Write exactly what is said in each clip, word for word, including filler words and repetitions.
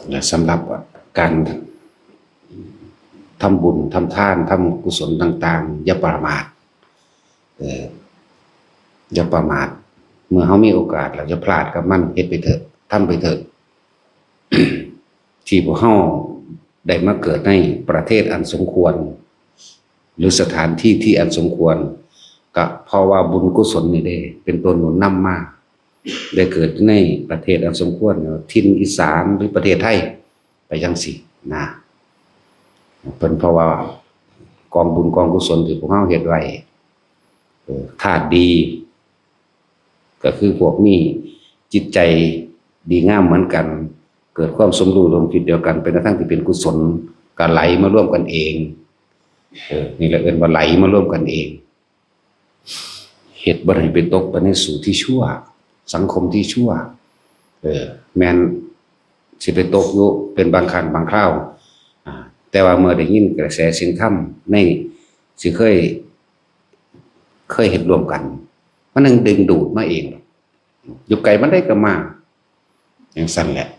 และสำหรับการทำบุญทำทานทำกุศลต่างๆ อย่าประมาท เออ อย่าประมาท เมื่อเฮามีโอกาสแล้วอย่าพลาดกับมัน เฮ็ดไปเถอะ ทำไปเถอะ ที่พวกเฮาได้มาเกิดในประเทศอันสมควร หรือสถานที่ที่อันสมควร ก็เพราะว่าบุญกุศลนี่เด้ เป็นตัวหนุนนำมา ได้เกิดในประเทศอันสมควร ถิ่นอีสานหรือประเทศไทย ไปจั่งซี้นะ เป็นเพราะว่ากองบุญกองกุศลที่พวกเฮาเฮ็ดไว้ เออ ธาตุดี ก็คือพวกมีจิตใจดีงามเหมือนกัน เกิดความสมรู้ร่วมคิดเดียวกัน เป็นในทางที่เป็นกุศล ก็ไหลมาร่วมกันเอง เออ นี่แหละเอิ้นว่าไหลมาร่วมกันเอง เฮ็ดบ่ให้ไปตกไปในสู่ที่ชั่ว สังคมที่ชั่ว เออ แม่นสิไปตกอยู่เป็นบางครั้งบางคราว อ่า แต่ว่าเมื่อได้ยินกระแสเสียงธรรมใน สิเคย เคยเฮ็ดร่วมกัน มันยังดึงดูดมาเอง อยู่ไกลมันได้ก็มา อย่างสั้นแหละ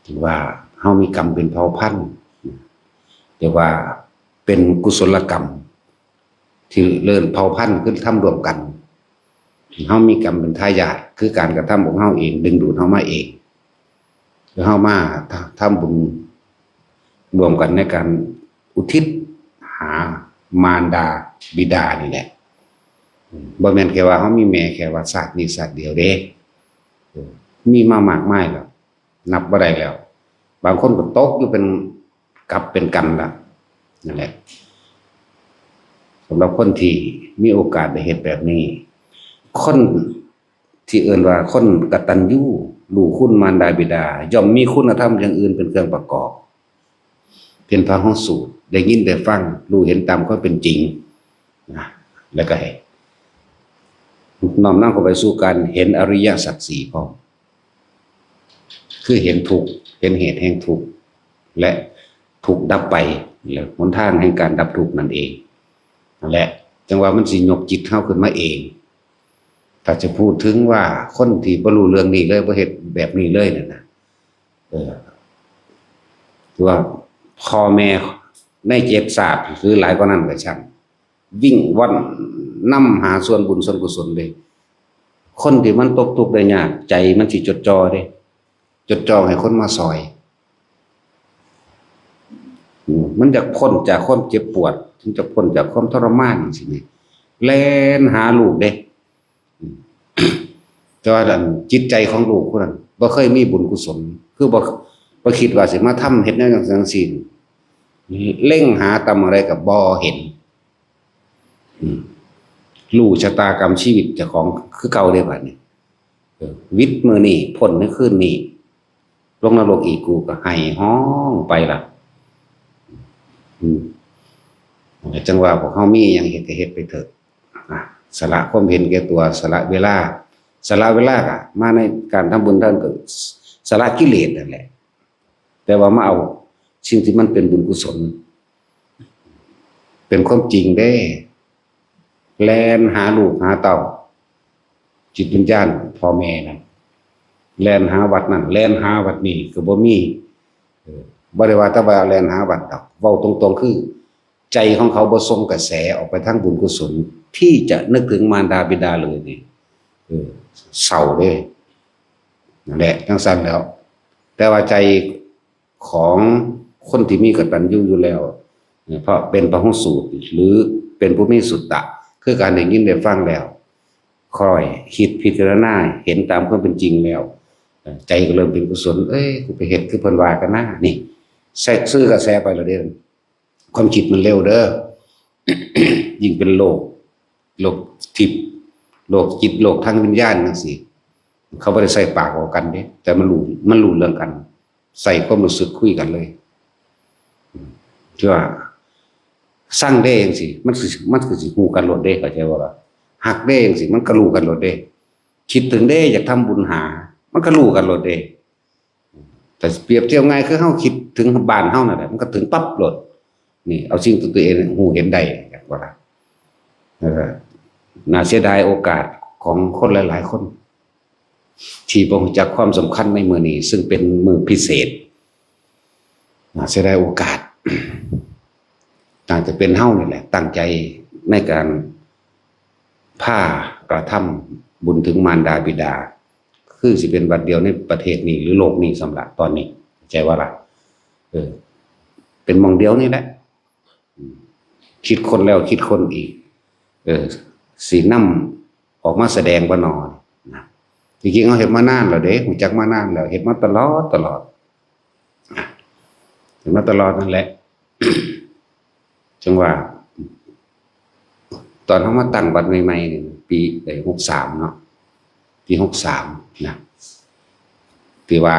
ถือว่าเฮามีกรรมเป็นเผ่าพันธุ์ แต่ว่าเป็นกุศลกรรม ที่เริ่มเผ่าพันธุ์คือทำร่วมกัน เฮามีกรรมเป็นทายาท คือการกระทำของเฮาเอง ดึงดูดเฮามาเอง คือเฮามาทำบุญร่วมกันในการอุทิศหามารดาบิดานี่แหละ บ่แม่นแค่ว่าเฮามีแม่แค่ว่าชาตินี้ชาติเดียวเด้ มีมามากมายแล้ว นับบ่ได้แล้ว บางคนก็ตกอยู่เป็นกับเป็นกันละ นั่นแหละ สำหรับคนที่มีโอกาสได้เฮ็ดแบบนี้ คนที่เอิ้นว่าคนกตัญญูรู้คุณมารดาบิดา ย่อมมีคุณธรรมอย่างอื่นเป็นเครื่องประกอบ เป็นพหุสูตร ได้ยินได้ฟัง รู้เห็นตามความเป็นจริงนะ แล้วก็ให้น้อมนำเข้าไปสู่การเห็นอริยสัจสี่พร้อม คือเห็นทุกข์ เห็นเหตุแห่งทุกข์ และทุกข์ดับไป และหนทางแห่งการดับทุกข์นั่นเอง นั่นแหละ จั่งว่ามันสิยกจิตเฮาขึ้นมาเอง ถ้าจะพูดถึงว่าคนที่บ่รู้เรื่องนี้เลย บ่เฮ็ดแบบนี้เลยนั่นนะ เออ ว่าพ่อแม่ในเจ็ดชาติ หรือหลายกว่านั้นก็ช่าง วิ่งว่อนนำหาส่วนบุญส่วนกุศลเลย คนที่มันตกทุกข์ได้ยาก ใจมันสิจดจ่อเด้ จดจ่อให้คนมาซอย อืม มันอยากพ้นจากความเจ็บปวด มันอยากพ้นจากความทรมานจั่งซี้นี่ แล่นหาลูกเด้ อืม แต่ว่าอันจิตใจของลูกผู้นั้นบ่เคยมีบุญกุศล คือบ่ บ่คิดว่าสิมาทำเฮ็ดแนวจั่งซี้จั่งซี้ เล็งหาตำอะไรก็บ่เห็น อืม รู้ชะตากรรมชีวิตเจ้าของคือเก่าเด้บัดนี้ เออ วิทย์มื้อนี้ พ้นในคืนนี้ ลงนรกอีกกูก็ไห้ฮ้องไปละ อืม จั่งว่าพวกเฮามีหยังเฮ็ดก็เฮ็ดไปเถอะ อ่ะ สละความเห็นแก่ตัว สละเวลา สละเวลาก็มาในการทำบุญทำก็สละกิเลสนั่นแหละ แต่ว่ามาเอาสิ่งที่มันเป็นบุญกุศล เป็นความจริงเด้ แล่นหาลูกหาเต้า จิตวิญญาณพ่อแม่นั่น แล่นหาวัดนั่น แล่นหาวัดนี้ก็บ่มี เออ บ่ได้ว่าแต่ว่าแล่นหาวัดดอก เว้าตรงๆ คือ ใจของเขาบ่ส่งกระแสออกไปทางบุญกุศล ที่จะนึกถึงมารดาบิดาเลยนี่ เออ เศร้าเด้ นั่นแหละ จั่งซั้นแล้ว แต่ว่าใจของคนที่มีกตัญญูอยู่แล้ว เพราะเป็นพหุสูตร หรือเป็นผู้มีสุตตะ คือการได้ยินได้ฟังแล้ว ค่อยคิดพิจารณาเห็นตามความเป็นจริงแล้ว ใจก็เริ่มเป็นกุศล เอ้ย กูไปเฮ็ดคือเพิ่นว่ากันนะ นี่ แทรกซื่อกระแสไปแล้วเด้ ความคิดมันเร็วเด้อ ยิ่งเป็นโลก โลกทิพย์ โลกจิต โลกทางวิญญาณจั่งซี้ เขาบ่ได้ใช้ปากเว้ากันเด้ แต่มันรู้ มันรู้เรื่องกัน ใช้ความรู้สึกคุยกันเลย คือว่า ซังเด้จั่งซี้ มันคือ มันคือสิฮู้กันโลดเด้ เข้าใจบ่ล่ะ ฮักเด้จั่งซี้ มันก็รู้กันโลดเด้ คิดถึงเด้ อยากทำบุญหา มันก็รู้กันโลดเด้ แต่เปรียบเทียบง่ายคือเฮาคิดถึงบ้านเฮานั่นแหละ มันก็ถึงปั๊บโลด นี่ เอาสิ่งที่ตัวเองฮู้เห็นได้ อยากว่าล่ะ เออ น่าเสียดายโอกาสของคนหลายๆ คน ที่บ่รู้จักความสำคัญในมื้อนี้ ซึ่งเป็นมื้อพิเศษ น่าเสียดายโอกาส น่าจะเป็นเฮานี่แหละ ตั้งใจในการพากระทำบุญถึงมารดาบิดา คือสิเป็นวัดเดียวในประเทศนี้หรือโลกนี้สำหรับตอนนี้ ใจว่าล่ะ เออ เป็นหม่องเดียวนี่แหละ อืม คิดคนแล้วคิดคนอีก เออ สินำออกมาแสดงบ่นอนะ จริงๆ เฮาเฮ็ดมานานแล้วเด้ รู้จักมานานแล้ว เฮ็ดมาตลอด ตลอด นะ เฮ็ดมาตลอดนั่นแหละ จังว่า ตอนเฮามาตั้งวัดใหม่ๆ นี่ ปี เอ่อ หกสาม เนาะ ปี หกสาม นะ ที่ว่า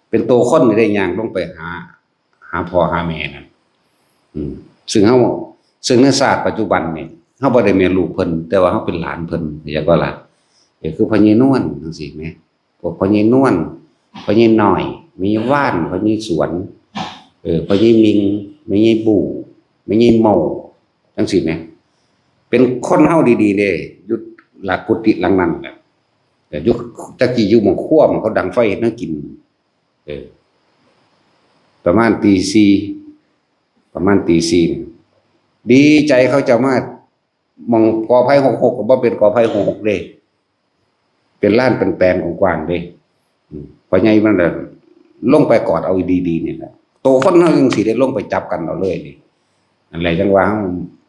เป็นตัวคนนี่ได้ย่างลงไปหา หาพ่อหาแม่นั่น อืม ซึ่งเฮา ซึ่งในชาติปัจจุบันนี่ เฮาบ่ได้แม่นลูกเพิ่น แต่ว่าเฮาเป็นหลานเพิ่น อยากว่าล่ะ ก็คือพ่อใหญ่นวลจังซี่แหม พวกพ่อใหญ่นวล พ่อใหญ่น้อย แม่ใหญ่ว่าน พ่อใหญ่สวน เออ พ่อใหญ่มิง แม่ใหญ่บู่ แม่ใหญ่เมา จังซี่แหม เป็นคนเฮาดีๆ เด้ อยู่หลังกุฏิหลังนั้นแหละ แต่อยู่ แต่กี้อยู่หม่องครัวหม่องเขาดังไฟเฮ็ดแนวกิน เออ ประมาณตีสี่ ประมาณตีสี่นี่ ดีใจเขาเจ้ามา หม่องกอไผ่หกหก ก็บ่เป็นกอไผ่หกหกเด้ เป็นลานเป็นแปลนกว้างๆ เด้ อืม พ่อใหญ่มันน่ะลงไปกอดเอาดีๆ นี่แหละ โตคนเฮาจังสิได้ลงไปจับกันเอาเลยนี่ นั่นแหละจังว่าเฮา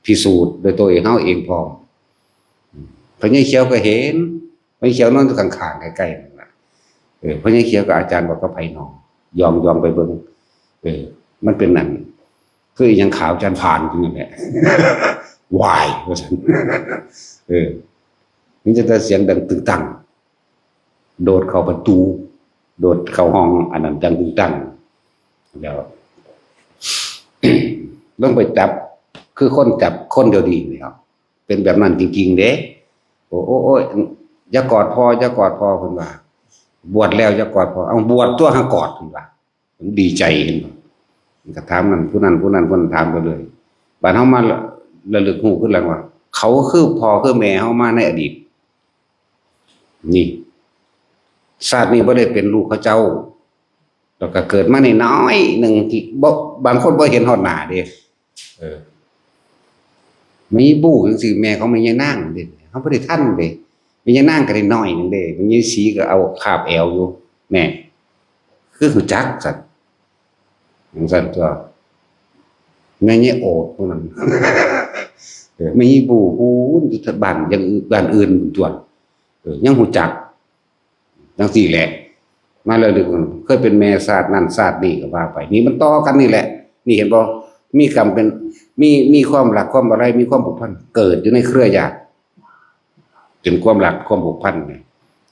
พิสูจน์ด้วยตัวเองเฮาเองพร้อม อืม พ่อใหญ่เขียวก็เห็น พ่อใหญ่เขียวนอนอยู่ข้างๆ ใกล้ๆ นั่นล่ะ เออ พ่อใหญ่เขียวกับอาจารย์บอกกับไผหนอ ย่องๆ ไปเบิ่ง เออ มันเป็นนั่น คืออีหยังขาวจานพานอยู่นั่นแหละ วาย ว่าซั่น เออ มีแต่เสียงดังตึงตัง โดดเข้าประตู โดดเข้าห้อง อันนั้นดังตึงตัง แล้ว ลงไปจับ คือคนจับคนเดียวดีเลยครับ เป็นแบบนั้นจริงๆ เด้ โอ้ โอ้ โอ้ย อย่ากอดพ่อ อย่ากอดพ่อ เพิ่นว่า บวชแล้วอย่ากอดพ่อ เอาบวชตัวหากอด เพิ่นว่า มันดีใจเห็นบ่ มันก็ถามนั่นผู้นั้นผู้นั้นผู้นั้นถามไปเลย บาดเฮามาระลึกรู้ขึ้นหลังว่า เขาคือพ่อคือแม่เฮามาในอดีต นี่ ชาตินี้บ่ได้เป็นลูกเขาเจ้า แล้วก็เกิดมาน้อยๆ หนึ่งที่บ่ บางคนบ่เห็นฮอดหน้าเด้ เออ มีบู้จังซี่ แม่ของแม่ยายนางเด้ เฮาบ่ได้ทันเด้ แม่ยายนางก็ได้น้อยหนึ่งเด้ แม่ยายศรีก็เอาคาบแอวอยู่ แม่ คือรู้จักซั่น จังซั่นตัว แม่ยายโอดผู้นั้น เออ แม่ยายบู้ผู้อยู่บ้านอย่างอื่น บ้านอื่นตัว เออ ยังรู้จัก จังซี่แหละ มาระลึก เคยเป็นแม่ชาตินั้นชาตินี้ก็ว่าไป นี่มันต่อกันนี่แหละ นี่เห็นบ่ มีกรรมเป็น มี มีความรักความอะไร มีความผูกพัน เกิดอยู่ในเครือญาติ เป็นความรักความผูกพันเนี่ย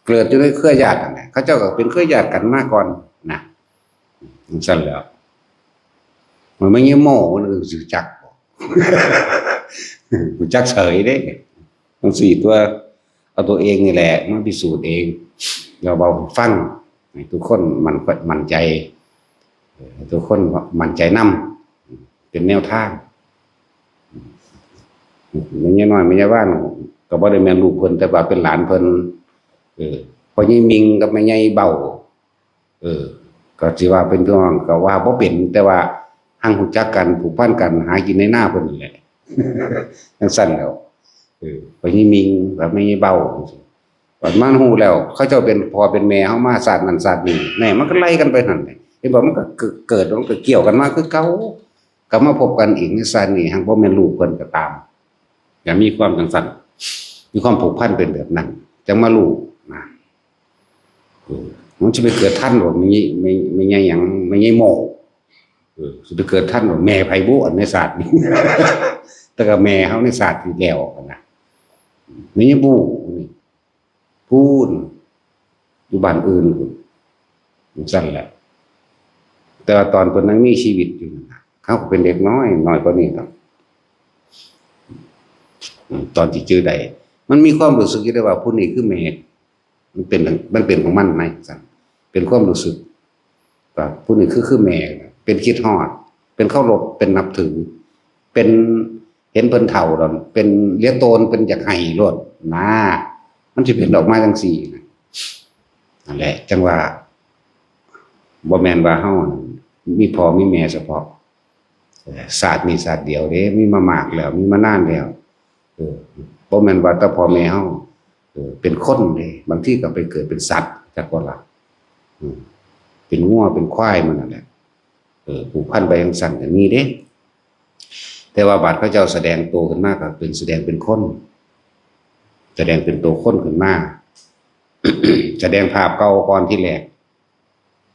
เกิดอยู่ในเครือญาตินั่นแหละ เขาเจ้าก็เป็นเครือญาติกันมาก่อนนะ จังซั่นแหล้ว มันไม่ใช่โม่ มันรู้จักบ่ รู้จักเฉยเด้ จังซี่ตัว เอาตัวเองนี่แหละมาพิสูจน์เอง แล้วเว้าให้ฟัง ให้ทุกคนมั่น มั่นใจ เอ่อ ให้ทุกคนมั่นใจนำ เป็นแนวทาง แม่ใหญ่น้อย แม่ใหญ่ว่าน ก็บ่ได้แม่นลูกเพิ่น แต่ว่าเป็นหลานเพิ่น เออ พ่อใหญ่มิงกับแม่ใหญ่เบา เออ ก็สิว่าเป็นพี่น้องก็ว่าบ่เป็น แต่ว่าหั้งรู้จักกัน ผูกพันกัน หากินในนาเพิ่นนั่นแหละ จังซั่นแหล้ว เออ พ่อใหญ่มิงกับแม่ใหญ่เบา บัดมาฮู้แล้ว เขาเจ้าเป็นพ่อเป็นแม่เฮามาชาตินั้นชาตินี้ แน่ มันก็ไล่กันไปนั่นแหละ เห็นบ่ มันก็เกิด เกิด มันก็เกี่ยวกันมาคือเก่า กลับมาพบกันอีกในชาตินี้ หากบ่แม่นลูกเพิ่นก็ตาม อย่ามีความจังซั่น มีความผูกพันเป็นแบบนั้น จังมารู้นะ เออ มันสิไปเกิดทันบ่ แม่ใหญ่ แม่ แม่ใหญ่หยัง แม่ใหญ่โม่ เออ สิไปเกิดทันบ่ แม่ไผบุ อันในชาตินี้ แต่ก็แม่เฮาในชาติที่แล้วหั้นนะ แม่ใหญ่บู้นี่ พู้น อยู่บ้านอื่นพู้น จังซั่นแหละ แต่ว่าตอนเพิ่นยังมีชีวิตอยู่นั่นน่ะ เฮาก็เป็นเด็กน้อย น้อยกว่านี้ดอก อืม ตอนที่จื่อได้ มันมีความรู้สึกอยู่เด้ว่าผู้นี้คือแม่ มันเป็น มันเป็นของมันในซั่น เป็นความรู้สึก ว่าผู้นี้คือ คือแม่ เป็นคิดฮอด เป็นเคารพ เป็นนับถือ เป็นเห็นเพิ่นเฒ่าแล้ว เป็นเหลียวโตน เป็นอยากไห้โลดนะ มันสิเป็นออกมาจังซี่นะ นั่นแหละจั่งว่าบ่แม่นว่าเฮามีพ่อมีแม่เฉพาะ เออ ชาตินี้ชาติเดียวเด้ มีมามากแล้ว มีมานานแล้ว เออ บ่แม่นว่าแต่พ่อแม่เฮา เออ เป็นคนเด้ บางทีก็ไปเกิดเป็นสัตว์ จักบ่ล่ะ อืม เป็นงัวเป็นควายมันนั่นแหละ เออ ผูกพันไปจั่งซั้นก็มีเด้ แต่ว่าบาดเขาเจ้าแสดงตัวขึ้นมาก็เป็นแสดงเป็นคน แสดงเป็นตัวคนขึ้นมา แสดงภาพเก่าก่อนที่แรก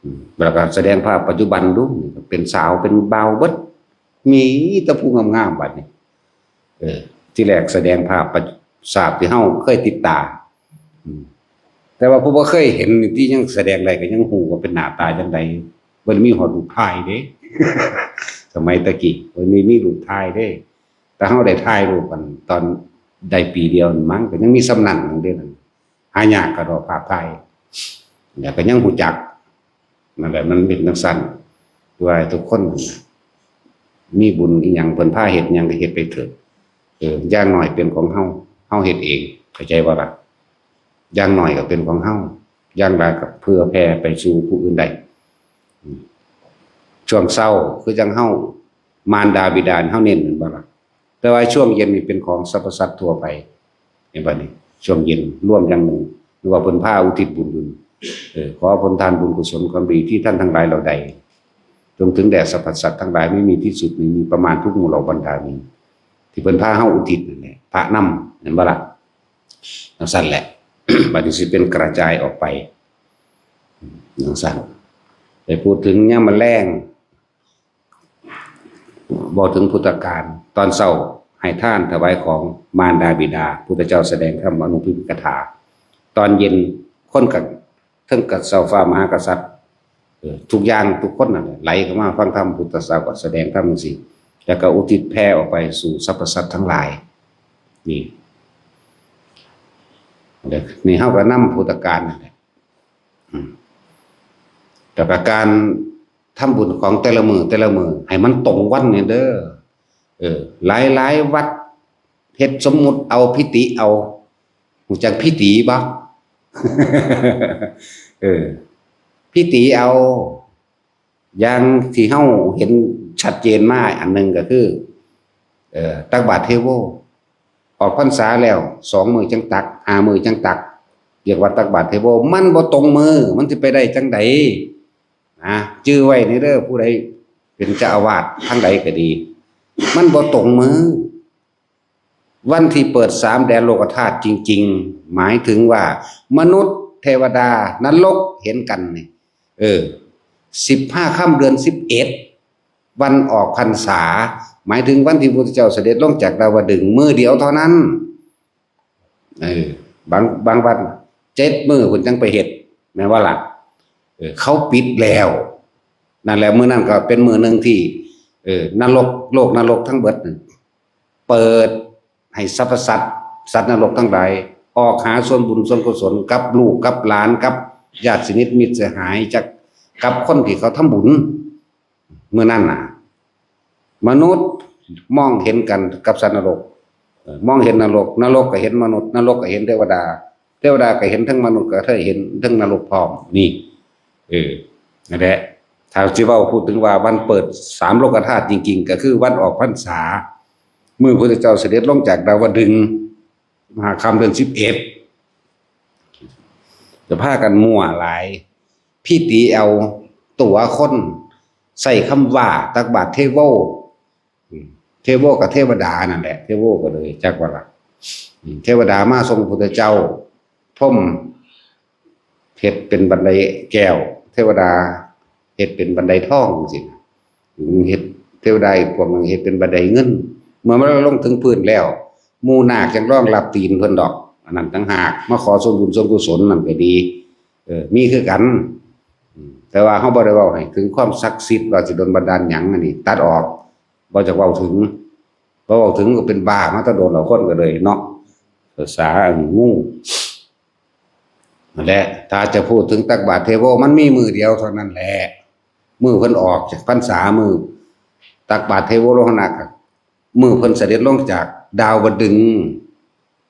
อืม แล้วก็แสดงภาพปัจจุบันดู เป็นสาวเป็นบ่าวเบิด มีแต่ผู้งามๆ บัดนี้ เออ ที่แรกแสดงภาพประ ภาพที่เฮาเคยติดตา อืม แต่ว่าผู้บ่เคยเห็นนี่ที่ยังแสดงได้ก็ยังฮู้ว่าเป็นหน้าตาจั่งใด บ่ได้มีฮอดรูปถ่ายเด้ สมัยตะกี้บ่มี มีรูปถ่ายเด้ แต่เฮาได้ถ่ายรูปกันตอนได้ปีเดียวนี่มั้ง ก็ยังมีส่ำนั้นหนึ่งเด้นั่น หายากกะดอกภาพถ่าย แล้วก็ยังฮู้จัก นั่นแหละ มันเป็นจั่งซั้น ว่าทุกคนมีบุญอีหยัง เพิ่นพาเฮ็ดหยังก็เฮ็ดไปเถอะ เออ อย่างน้อยเป็นของเฮา เฮาเฮ็ดเอง เข้าใจบ่ล่ะ อย่างน้อยก็เป็นของเฮา อย่างหลายก็เผื่อแผ่ไปสู่ผู้อื่นได้ อืม ช่วงเช้าคือจั่งเฮา มารดาบิดาเฮาเน้นแม่นบ่ล่ะ แต่ว่าช่วงเย็นนี่เป็นของสรรพสัตว์ทั่วไป เห็นบ่นี่ ช่วงเย็นรวมอย่างหนึ่ง หรือว่าเพิ่นพาอุทิศบุญบุญ เออ ขอผลทานบุญกุศลความดีที่ท่านทั้งหลายเหล่าใด จงถึงแด่สรรพสัตว์ทั้งหลายไม่มีที่สุด ไม่มีประมาณทุกหมู่เหล่าบรรดานี้ ที่เพิ่นพาเฮาอุทิศนั่นแหละ พระนำ เห็นบ่ล่ะ จั่งซั้นแหละ บัดนี้สิเป็นกระจายออกไป จั่งซั้น ไปพูดถึงยามมื้อแลง เว้าถึงพุทธกาล ตอนเช้าให้ทานถวายของมารดาบิดา พุทธเจ้าแสดงธรรมอนุพิมพิกถา ตอนเย็นคนก็เทิงกับเจ้าฟ้ามหากษัตริย์ เออ ทุกอย่างทุกคนนั่นแหละไหลเข้ามาฟังธรรม พุทธศาสนาก็แสดงธรรมจั่งซี้ แล้วก็อุทิศแผ่ออกไปสู่สรรพสัตว์ทั้งหลาย นี่ นี่เฮาก็นำพุทธกาลนั่นแหละ อืม แล้วก็การทำบุญของแต่ละมื้อแต่ละมื้อให้มันตรงวันเนี่ยเด้อ เออ หลายๆ วัดเฮ็ดสมมุติเอา พิติเอา ฮู้จักพิติบ่ เออ พิติเอา อย่างที่เฮาเห็นชัดเจนมาอันหนึ่งก็คือ เอ่อ ตักบาตรเทโว ออกพรรษาแล้วสองมื้อจั่งตัก ห้ามื้อจั่งตัก เรียกว่าตักบาตรเทโว มันบ่ตรงมื้อ มันสิไปได้จั่งใด นะ จื่อไว้นี่เด้อ ผู้ใดเป็นเจ้าอาวาสทางใดก็ดี มันบ่ตรงมื้อ วันที่เปิดสามแดนโลกธาตุจริงๆ หมายถึงว่ามนุษย์ เทวดา นรกเห็นกันนี่ เออ สิบห้าค่ำเดือนสิบเอ็ด วันออกพรรษา หมายถึงวันที่พระพุทธเจ้าเสด็จลงจากดาวดึงส์มื้อเดียวเท่านั้น เออ บาง บางวัดเจ็ดมื้อพุ้นจั่งไปเฮ็ด แม่นบ่ล่ะ เออ เขาปิดแล้ว นั่นแหละ มื้อนั้นก็เป็นมื้อหนึ่งที่ เออ นรก โลกนรกทั้งเบิดนั่น เปิดให้สรรพสัตว์ สัตว์นรกทั้งหลาย ออกหาส่วนบุญส่วนกุศลกับลูกกับหลานกับญาติสนิทมิตรสหาย จักกับคนที่เขาทำบุญ มื้อนั้นน่ะ มนุษย์มองเห็นกันกับสัตว์นรก เออ มองเห็นนรก นรกก็เห็นมนุษย์ นรกก็เห็นเทวดา เทวดาก็เห็นทั้งมนุษย์ ก็เห็นทั้งนรกพร้อม นี่ เออ นั่นแหละ ถ้าสิเว้าพูดถึงว่าวันเปิดสามโลกธาตุจริงๆ ก็คือวันออกพรรษา มื้อพระพุทธเจ้าเสด็จลงจากดาวดึงส์ สิบห้าค่ำเดือนสิบเอ็ด จะพากันมั่วหลาย พิติเอาตั๋วคน ใส่คำว่าตักบาตรเทโว อืม เทโวก็เทวดานั่นแหละ เทโวก็เลยจักว่าล่ะ อืม เทวดามาส่งพระพุทธเจ้า พรหมเฮ็ดเป็นบันไดแก้ว เทวดาเฮ็ดเป็นบันไดทองจั่งซี้นะ เฮ็ด เทวดาอีกพวกหนึ่งเฮ็ดเป็นบันไดเงิน เมื่อมันลงถึงพื้นแล้ว หมู่นาคจั่งรองรับตีนเพิ่นดอก อันนั้นต่างหาก มาขอส่วนบุญส่วนกุศลนั่นก็ดี เออ มีคือกัน อืม แต่ว่าเฮาบ่ได้เว้าให้ถึงความศักดิ์สิทธิ์ว่าสิโดนบันดาลหยัง อันนี้ตัดออก บ่จักเว้าถึง บ่เว้าถึงก็เป็นบ้ามาแต่โดนแล้ว คนก็เลยเนาะ ภาษาอันงู นั่นแหละ ถ้าจะพูดถึงตักบาตรเทโว มันมีมื้อเดียวเท่านั้นแหละ มื้อเพิ่นออกจากพรรษา มื้อตักบาตรเทโวโลหณะ มื้อเพิ่นเสด็จลงจากดาวดึงส์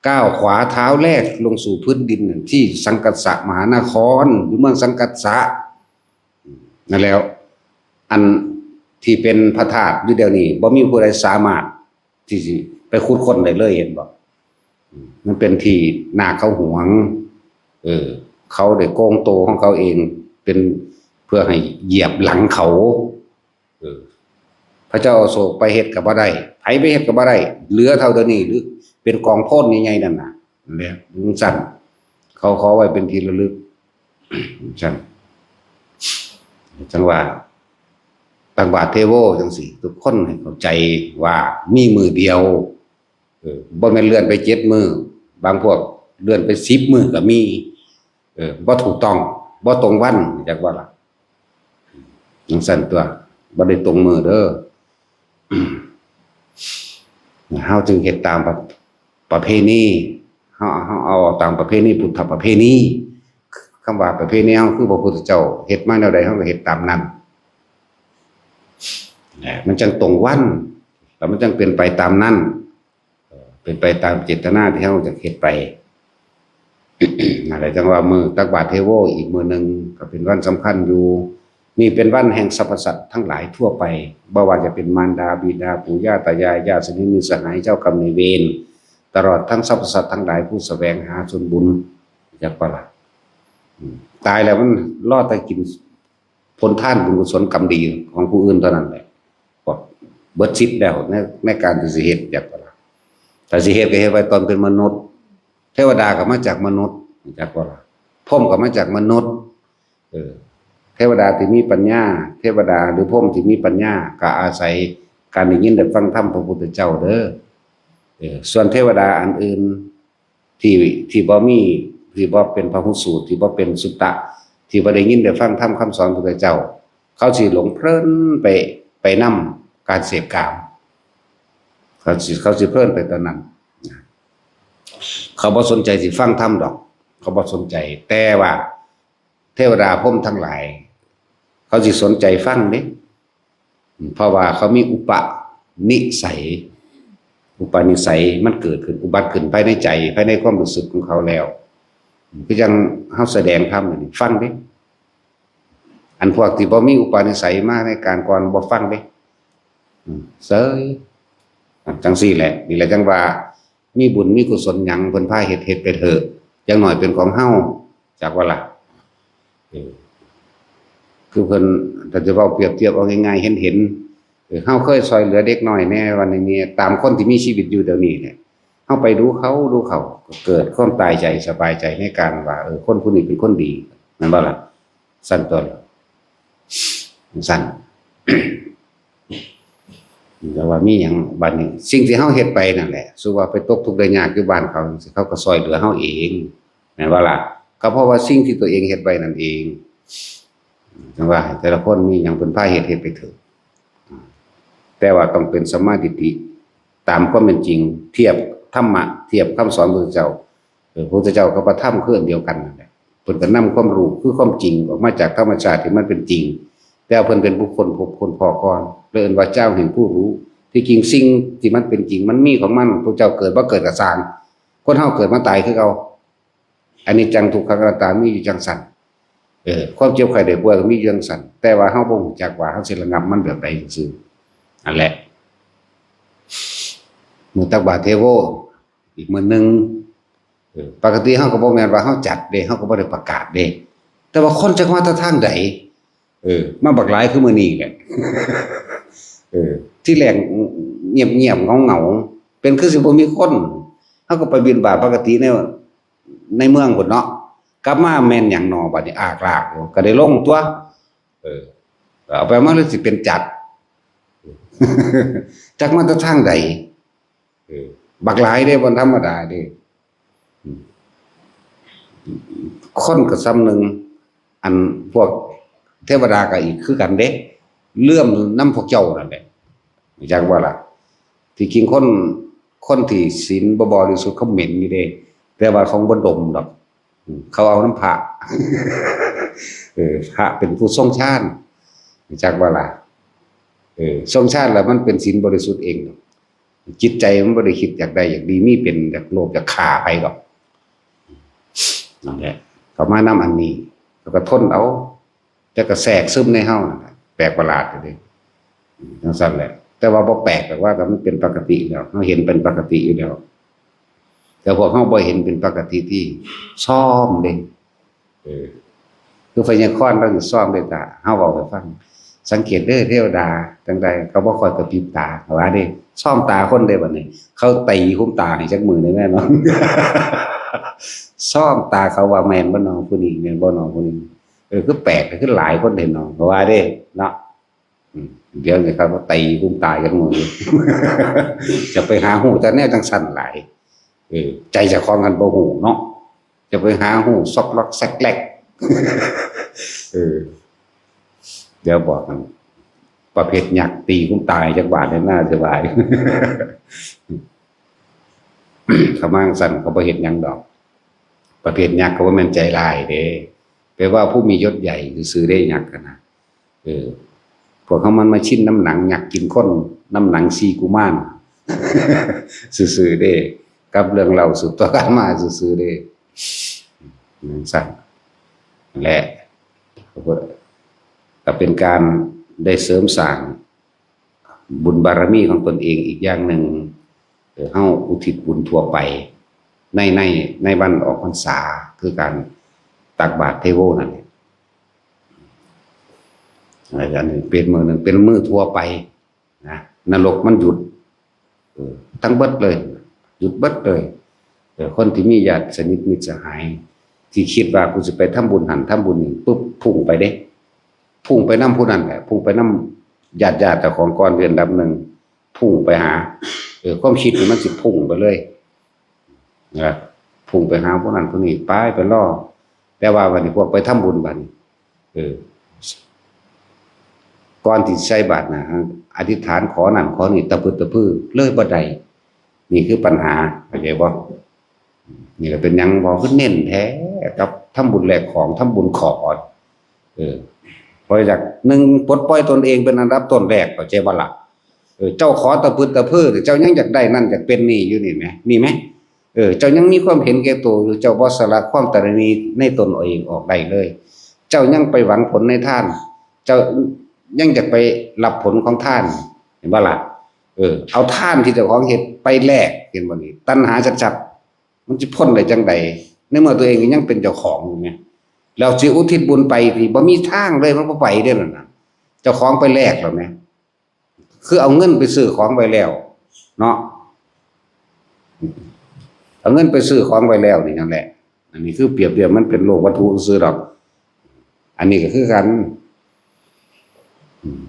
ก้าวขวาเท้าแรกลงสู่พื้นดินน่ะ ที่สังกัสสะมหานคร หรือเมืองสังกัสสะ นั่นแล้ว อันที่เป็นพระธาตุอยู่เดี๋ยวนี้ บ่มีผู้ใดสามารถที่สิไปขุดค้นได้เลย เห็นบ่ มันเป็นที่นาคเขาหวง เออ เขาได้โกงโตของเขาเอง เป็นเพื่อให้เหยียบหลังเขา เออ พระเจ้าอโศกไปเฮ็ดก็บ่ได้ ไผไปเฮ็ดก็บ่ได้ เหลือเท่าเดี๋ยวนี้ หรือเป็นกองโพนใหญ่ๆนั่นน่ะ นั่นแหละ จั่งซั่น เขาขอไว้เป็นที่ระลึก จั่งซั่น จั่งว่า ตักบาตรเทโวจั่งซี้ ทุกคนให้เข้าใจว่ามีมื้อเดียว เออ บ่แม่นเลื่อนไปเจ็ดมื้อ บางพวกเลื่อนไปสิบมื้อก็มี เออ บ่ถูกต้อง บ่ตรงวัน จักว่าล่ะ จั่งซั่นตัว บ่ได้ตรงมื้อเด้อ เฮาจึงเฮ็ดตามประ ประเพณี เฮา เฮาเอาตามประเพณี พุทธประเพณี คำว่าประเพณีเฮาคือพระพุทธเจ้าเฮ็ดมาแนวใด เฮาก็เฮ็ดตามนั้น มันจั่งตรงวัน แล้วมันจั่งเป็นไปตามนั้น เอ่อ เป็นไปตามเจตนาที่เฮาจะเฮ็ดไป นั่นแหละ จั่งว่ามื้อตักบาตรเทโวอีกมื้อหนึ่งก็เป็นวันสำคัญอยู่ นี่เป็นวันแห่งสรรพสัตว์ทั้งหลายทั่วไป บ่ว่าจะเป็นมารดา บิดา ปู่ย่า ตายาย ญาติสนิทมิตรสหาย เจ้ากรรมนายเวร ตลอดทั้งสรรพสัตว์ทั้งหลายผู้แสวงหาส่วนบุญ จักว่าล่ะ อืม ตายแล้วมันรอแต่กินผลทานบุญกุศลกรรมดีของผู้อื่นเท่านั้นแหละ ก็เบิดสิทธิ์แล้วใน ในการที่สิเฮ็ด จักว่าล่ะ ถ้าสิเฮ็ดก็เฮ็ดไว้ตอนเป็นมนุษย์ เทวดาก็มาจากมนุษย์ จักว่าล่ะ พรหมก็มาจากมนุษย์ เออ เทวดาที่มีปัญญา เทวดาหรือพรหมที่มีปัญญา ก็อาศัยการได้ยินได้ฟังธรรมพระพุทธเจ้าเด้อ เออ ส่วนเทวดาอันอื่น ที่ ที่บ่มี ที่บ่เป็นพหุสูต ที่บ่เป็นสุตตะ ที่บ่ได้ยินได้ฟังธรรมคำสอนพระพุทธเจ้า เขาสิหลงเพลินไป ไปนำการเสพกาม เขาสิ เขาสิเพลินไปตอนนั้น เขาบ่สนใจสิฟังธรรมดอก เขาบ่สนใจ แต่ว่าเทวดาพรหมทั้งหลาย เขาสิสนใจฟังเด้ เพราะว่าเขามีอุปนิสัย อุปนิสัยมันเกิดขึ้น อุบัติขึ้นภายในใจ ภายในความรู้สึกของเขาแล้ว คือจั่งเฮาแสดงธรรมนี่ ฟังเด้ อันพวกที่บ่มีอุปนิสัยมาในการก่อนบ่ฟังเด้ อืม เซย จั่งซี้แหละ นี่แหละจั่งว่า มีบุญมีกุศลหยังเพิ่นพาเฮ็ด เฮ็ดไปเถอะ อย่างน้อยเป็นของเฮา จักว่าล่ะ เออ คือเพิ่น ถ้าจะเว้าเปรียบเทียบเอาง่ายๆ เห็นๆ เออ เฮาเคยช่วยเหลือเด็กน้อยแน่ วันนี้เนี่ย ตามคนที่มีชีวิตอยู่เดี๋ยวนี้เนี่ย เฮาไปดูเขา ดูเขา ก็เกิดความตายใจ สบายใจในการว่า เออ คนผู้นี้เป็นคนดี แม่นบ่ล่ะ ซั่นตั๊ว ซั่น แต่ว่ามีหยังบัดนี้ สิ่งที่เฮาเฮ็ดไปนั่นแหละ สมมุติว่าไปตกทุกข์ได้ยากอยู่บ้านเขา เขาก็ช่วยเหลือเฮาเอง แม่นบ่ล่ะ ก็เพราะว่าสิ่งที่ตัวเองเฮ็ดไว้นั่นเอง จั่งว่าแต่ละคนมีหยังเพิ่นพาเฮ็ด เฮ็ดไปเถอะ แต่ว่าต้องเป็นสัมมาทิฏฐิ ตามความเป็นจริง เทียบธรรมะ เทียบคำสอนพระพุทธเจ้า เออ พระพุทธเจ้ากับพระธรรมคืออันเดียวกันนั่นแหละ เพิ่นก็นำความรู้คือความจริงออกมาจากธรรมชาติที่มันเป็นจริง แต่เพิ่นเป็นผู้ค้นพบค้นพ้อก่อน เลยเอิ้นว่าเจ้าแห่งผู้รู้ ที่จริงสิ่งที่มันเป็นจริงมันมีของมัน พระเจ้าเกิดบ่เกิดก็ซ่าง คนเฮาเกิดมาตายคือเก่า อนิจจังทุกขังอนัตตามีอยู่จั่งซั่น เออ ความเจ็บไข้ได้ป่วยก็มีอยู่จั่งซั่น แต่ว่าเฮาบ่รู้จักว่าเฮาสิระงับมันแบบใดซื่อๆ นั่นแหละ มื้อตักบาตรเทโว อีกมื้อหนึ่ง เออ ปกติเฮาก็บ่แม่นว่าเฮาจัดเด้ เฮาก็บ่ได้ประกาศเด้ แต่ว่าคนจักมาแต่ทางใด เออ มาบักหลายคือมื้อนี้แหละ เออ ที่แรกเงียบๆ เหงาๆ เป็นคือสิบ่มีคน เฮาก็ไปบิณฑบาตปกติใน ในเมืองพุ้นเนาะ กลับมาแม่นหยังหนอ บัดนี้อากลากอยู่ ก็ได้ลงตั๊ว เออ เอาไปมาเลยสิเป็นจัด จักมาแต่ทางใด เออ บักหลายเด้ บ่ธรรมดาเด้ อืม คนก็ส่ำหนึ่ง อันพวกเทวดาก็อีกคือกันเด้ เลื่อมนำพวกเจ้านั่นแหละ จักว่าล่ะ ที่จริงคน คนที่ศีลบ่บริสุทธิ์เขาเหม็นอยู่เด้ แต่ว่าเขาบ่ดมดอก อืม เขาเอานำพระ เออ พระเป็นผู้ทรงฌาน จักว่าล่ะ เออ ทรงฌานแล้วมันเป็นศีลบริสุทธิ์เองดอก จิตใจมันบ่ได้คิดอยากได้อยากดี มีเป็นอยากโลภอยากฆ่าไผดอก นั่นแหละ เขามานำอันนี้ แล้วก็ทนเอา แต่ก็แทรกซึมในเฮานั่นแหละ แปลกประหลาดอยู่เด้ จังซั่นแหละ แต่ว่าบ่แปลก แต่ว่าก็มันเป็นปกติแล้ว เฮาเห็นเป็นปกติอยู่แล้ว แต่พวกเฮาบ่เห็นเป็นปกติที่ซ่อมเด้ เออ คือพญาคอนเราอยู่ซ่อมเลยตา เฮาเว้าให้ฟัง สังเกตเด้อเทวดา จังใดเขาบ่ค่อยกระพริบตา เขาว่าเด้ ซ่อมตาคนเด้บัดนี้ เขาตีหุ้มตาให้จักมือได้แม่นอน ซ่อมตาเขาว่าแม่นบ่น้องผู้นี้ แม่นบ่น้องผู้นี้ เออ คือแปลก คือหลายคนเห็นน้อง เขาว่าเด้ เนาะ อืม เดี๋ยวนี้เขาก็ตีหุ้มตาจักมือ จะไปหาฮู้แต่แนวจังซั่นหลาย เออ ใจเจ้าของกันบ่ฮู้เนาะ จะไปหาฮู้ซอกล็อกแซกแลก เออ เดี๋ยวบอกกัน ประเภทยักษ์ตีหุ้มตายจักบาทเนี่ยน่าสบาย เขามาจังซั่นเขาบ่เฮ็ดหยังดอก ประเภทยักษ์เขาบ่แม่นใจร้ายเด้ แปลว่าผู้มียศใหญ่ซื่อๆเด้ ยักษ์หั้นนะ เออ พวกเขามันมาชินน้ำหนังยักษ์กินคน น้ำหนังสี่กุมาร ซื่อๆเด้ กับเรื่องเล่าสืบต่อกันมาซื่อๆเด้ จังซั่น และก็เป็นการได้เสริมสร้างบุญบารมีของตนเองอีกอย่างหนึ่ง เออ เฮาอุทิศบุญทั่วไป ใน ใน ในวันออกพรรษา คือการตักบาตรเทโวนั่นแหละ อันนี้เป็นมื้อหนึ่ง เป็นมื้อทั่วไปนะ นรกมันหยุด เออ ทั้งเบิดเลย หยุดเบิดเลย เออ คนที่มีญาติสนิทมิตรสหาย ที่คิดว่ากูสิไปทำบุญหั่นทำบุญนี่ปุ๊บ พุ่งไปเด้ พุ่งไปนำผู้นั้นแหละ พุ่งไปนำญาติๆเจ้าของก่อนเรียนลำหนึ่ง พุ่งไปหา เออ ความคิดนี่มันสิพุ่งไปเลย นะ พุ่งไปหาผู้นั้นผู้นี้ ไป ไปรอ แต่ว่าบัดนี้พวกไปทำบุญบัดนี้ เออ ก่อนที่ใส่บาตรนะ อธิษฐานขอนั่นขอนี่ตะพึดตะพือเลยบ่ได้ นี่คือปัญหา เข้าใจบ่ นี่ก็เป็นหยังบ่คือเน้นแท้กับทำบุญแลกของ ทำบุญขอ เออ เพราะอยาก หนึ่ง ปลดปล่อยตนเองเป็นอันดับต้นแรก เข้าใจบ่ล่ะ เออ เจ้าขอตะพึดตะพือ เจ้ายังอยากได้นั่นอยากเป็นนี่อยู่นี่แหม นี่แหม เออ เจ้ายังมีความเห็นแก่ตัวอยู่ เจ้าบ่สละความตระหนี่ในตนเองออกได้เลย เจ้ายังไปหวังผลในทาน เจ้ายังอยากไปรับผลของทาน เห็นบ่ล่ะ เออ เอาทานที่เจ้าของเฮ็ดไปแลก เห็นบ่นี่ ตัณหาชัดๆ มันสิพ้นได้จังใด ในเมื่อตัวเองก็ยังเป็นเจ้าของอยู่แหม แล้วสิอุทิศบุญไปที่บ่มีทางเลย มันบ่ไปเด้นั่นน่ะ เจ้าของไปแลกแล้วแหม คือเอาเงินไปซื้อของไว้แล้ว เนาะ เอาเงินไปซื้อของไว้แล้วนี่นั่นแหละ อันนี้คือเปรียบเทียบมันเป็นโลกวัตถุซื่อดอก อันนี้ก็คือกัน อืม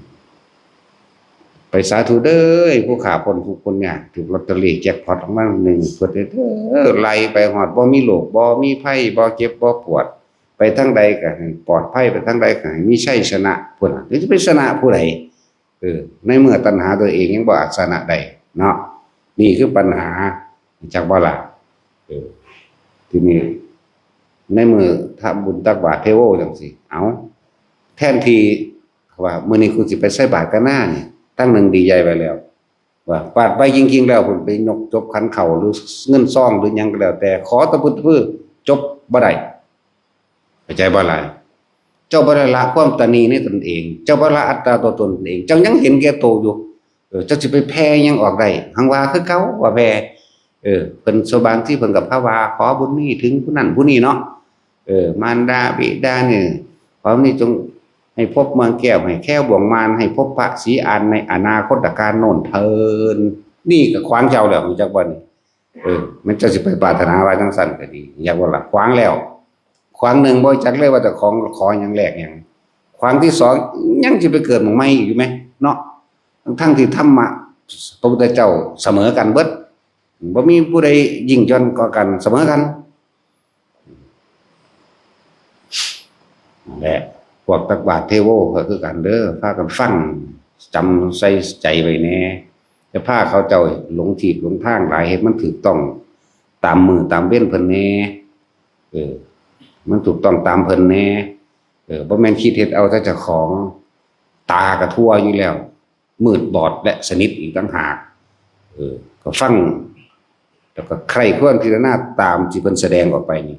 ไปสาธุเด้อ ผู้ข้าพ้นทุกข์พ้นยาก ถูกลอตเตอรี่แจ็คพอตออกมาหนึ่งเพิ่นเด้อ ไล่ไปฮอด บ่มีโรค บ่มีภัย บ่เจ็บ บ่ปวด ไปทางใดก็ให้ปลอดภัย ไปทางใดก็ให้มีชัยชนะ พุ้นน่ะ สิไปชนะผู้ใด เออ ในเมื่อตัณหาตัวเองยังบ่อาจชนะได้เนาะ นี่คือปัญหา จักบ่ล่ะ เออ ทีนี้ ในเมื่อทำบุญตักบาตรเทโวจังซี่ เอา แทนที่ว่ามื้อนี้กูสิไปใส่บาตรกะนานี่ ตั้งหนึ่งดีใจไปแล้ว ว่าบาตรไปจริงๆแล้ว เพิ่นไปยกจบขันข้าวหรือเงินซองหรือหยังก็แล้วแต่ ขอตะพึดตะพือ จบบ่ได้ เข้าใจบ่ล่ะ เจ้าบ่ได้ละความตระหนี่ในตนเอง เจ้าบ่ละอัตตาตัวตนตนเอง เจ้ายังเห็นแก่โตอยู่ เออ เจ้าสิไปแผ่หยังออกได้ หังว่าคือเก่าว่าแผ่ เออ เพิ่นสบางที่เพิ่นก็ภาวา ขอบุญนี้ถึงผู้นั้นผู้นี้เนาะ เออ มารดาบิดาเนี่ย ขอบุญนี้จงให้พบเมืองแก้ว ให้แคล้วบ่วงมาร ให้พบพระศรีอานในอนาคตกาลโน่นเทิน นี่ก็ขวางเจ้าแล้ว รู้จักบ่นี่ เออ มันเจ้าสิไปปรารถนาว่าจังซั่นก็ดี อยากว่าล่ะ ขวางแล้ว ขวางหนึ่งบ่จักเลยว่าเจ้าของขอหยังแลกหยัง ขวางที่สองยังสิไปเกิดหม่องใหม่อีกอยู่ไหม เนาะ ทั้งๆที่ธรรมะพระพุทธเจ้าเสมอกันเบิด บ่มีผู้ใดยิ่งย่อนกว่ากัน เสมอกัน และพวกตักบาตรเทโวก็คือกันเด้อ พากันฟัง จำใส่ใจไว้แหน่ จะพาเขาเจ้าหลงทิศหลงทางหลาย เฮ็ดมันถูกต้องตามมื้อตามเวรเพิ่นแหน่ เออ มันถูกต้องตามเพิ่นแหน่ เออ บ่แม่นคิดเฮ็ดเอาแต่เจ้าของ ตาก็ทั่วอยู่แล้ว มืดบอดและสนิทอีกต่างหาก เออ ก็ฟัง แล้วก็ใคร่ครวญพิจารณาตามที่เพิ่นแสดงออกไปนี่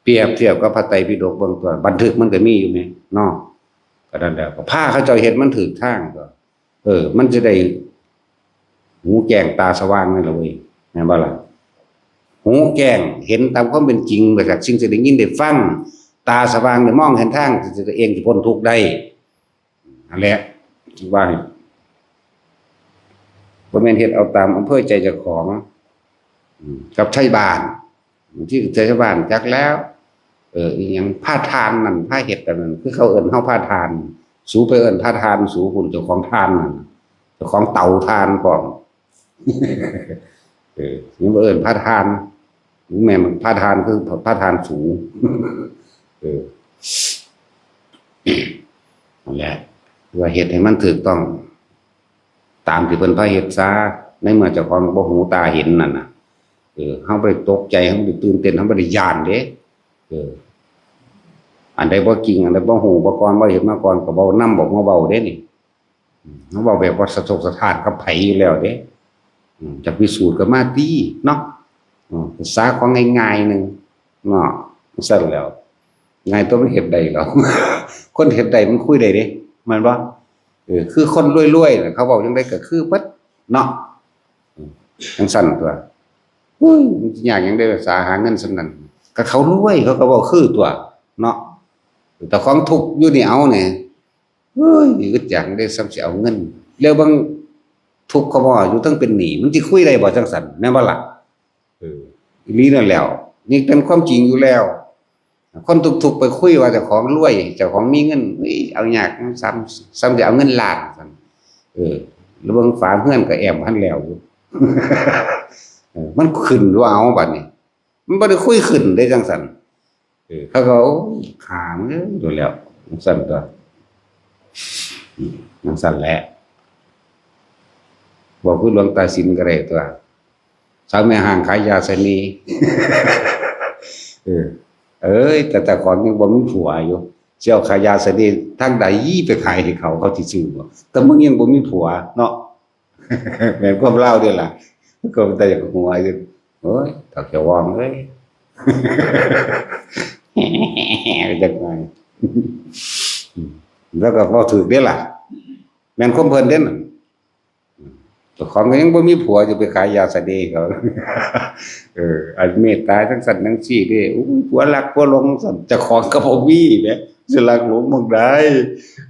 เปรียบเทียบกับพระไตรปิฎกเบิ่งตัว บันทึกมันก็มีอยู่แหมเนาะ ก็นั่นแหละ ก็พาเขาเจ้าเฮ็ดมันถูกทางตัว เออ มันจะได้ หูแจ้งตาสว่างนั่นแหละเว้ย แม่นบ่ล่ะ หูแจ้ง เห็นตามความเป็นจริง จากสิ่งที่ได้ยินได้ฟัง ตาสว่างได้มองเห็นทาง ที่จะเองสิพ้นทุกข์ได้ นั่นแหละ ว่าให้ บ่แม่นเฮ็ดเอาตามอำเภอใจเจ้าของ อืม กับไทบ้าน บางทีก็ไทบ้านจักแล้ว เออ อีหยังพาทานนั่น พาเฮ็ดอันนั้น คือเขาเอิ้นเฮาพาทาน สูไปเอิ้นพาทาน สูพุ้น เจ้าของทานนั่น เจ้าของเตาทานพร้อม เออ นี่บ่เอิ้นพาทาน แม่นพาทานคือพาทานสู เออ นั่นแหละ ว่าเฮ็ดให้มันถูกต้อง ตามที่เพิ่นพาเฮ็ดซะ ในเมื่อเจ้าของบ่หูตาเห็นนั่นน่ะ เออ เฮาบ่ได้ตกใจ เฮาบ่ได้ตื่นเต้น เฮาบ่ได้ย้านเด้ เออ อันใดบ่จริง อันใดบ่ฮู้บ่ก่อน บ่เห็นมาก่อน ก็บ่นำออกมาเว้าเด้นี่ อืม เฮาเว้าแบบบ่สะทกสะท้านกับไผอยู่แล้วเด้ อืม จะพิสูจน์ก็มาติเนาะ อืม ภาษาของง่ายๆหนึ่งเนาะ ซั่นแหล้ว ง่ายตัวมันเฮ็ดได้หรอ คนเฮ็ดได้มันคุยได้เด้ แม่นบ่ เออ คือคนรวยๆน่ะ เขาเว้าจั่งใดก็คือเบิดเนาะ อืม จั่งซั่นตัว อุ้ย มันสิยากหยังเด้ ภาษาหาเงินส่ำนั้น ก็เขารวย เขาก็เว้าคือตัวเนาะ เจ้าของทุกข์อยู่นี่เอานี่ เฮ้ย อึดอยากเด้ ส่ำสิเอาเงิน แล้วบางทุกข์เขาบ่อยู่ ทั้งเป็นหนี้ มันสิคุยได้บ่จั่งซั่น แม่นบ่ล่ะ เออ อีหลีนั่นแหล้ว นี่เป็นความจริงอยู่แล้ว คนทุกข์ๆไปคุยว่าเจ้าของรวย เจ้าของมีเงิน เฮ้ย เอายาก ส่ำ ส่ำสิเอาเงินล้านซั่น เออ แล้วเบิ่งฝาเฮือนก็แอมพันแล้วอยู่ เออ มันขึ้นว่าเอาบัดนี้ มันบ่ได้คุยขึ้นได้จั่งซั่น เออ เขาก็ โอ้ย ฆ่ามันเด้อ โดนแล้ว จั่งซั่นตัว อืม จั่งซั่นแหละ บอกคือหลวงตาสินก็ได้ตัว สาวแม่ห้างขายยาเสน่ห์ เออ เอ้ย แต่แต่ก่อนยังบ่มีผัวอยู่ สิเอาขายยาเสน่ห์ทางใดไปขายให้เขา เขาสิซื้อบ่ แต่มึงยังบ่มีผัวเนาะ แม่นความลาวเด้อล่ะ ก็เป็นตาอยากหัวอยู่ โอ้ย เฒ่าแขววองเอ้ย จักหน่อย แล้วก็เว้าถูกเด้ล่ะ แม่นความเพิ่นเด้นั่น เจ้าของก็ยังบ่มีผัวจะไปขายยาเสน่ห์เขา เออ อันเมตตาจั่งซั่นจั่งซี้เด้ อุ้ย ผัวรักผัวหลงซั่น เจ้าของก็บ่มีแหม สิรักหลงหม่องใด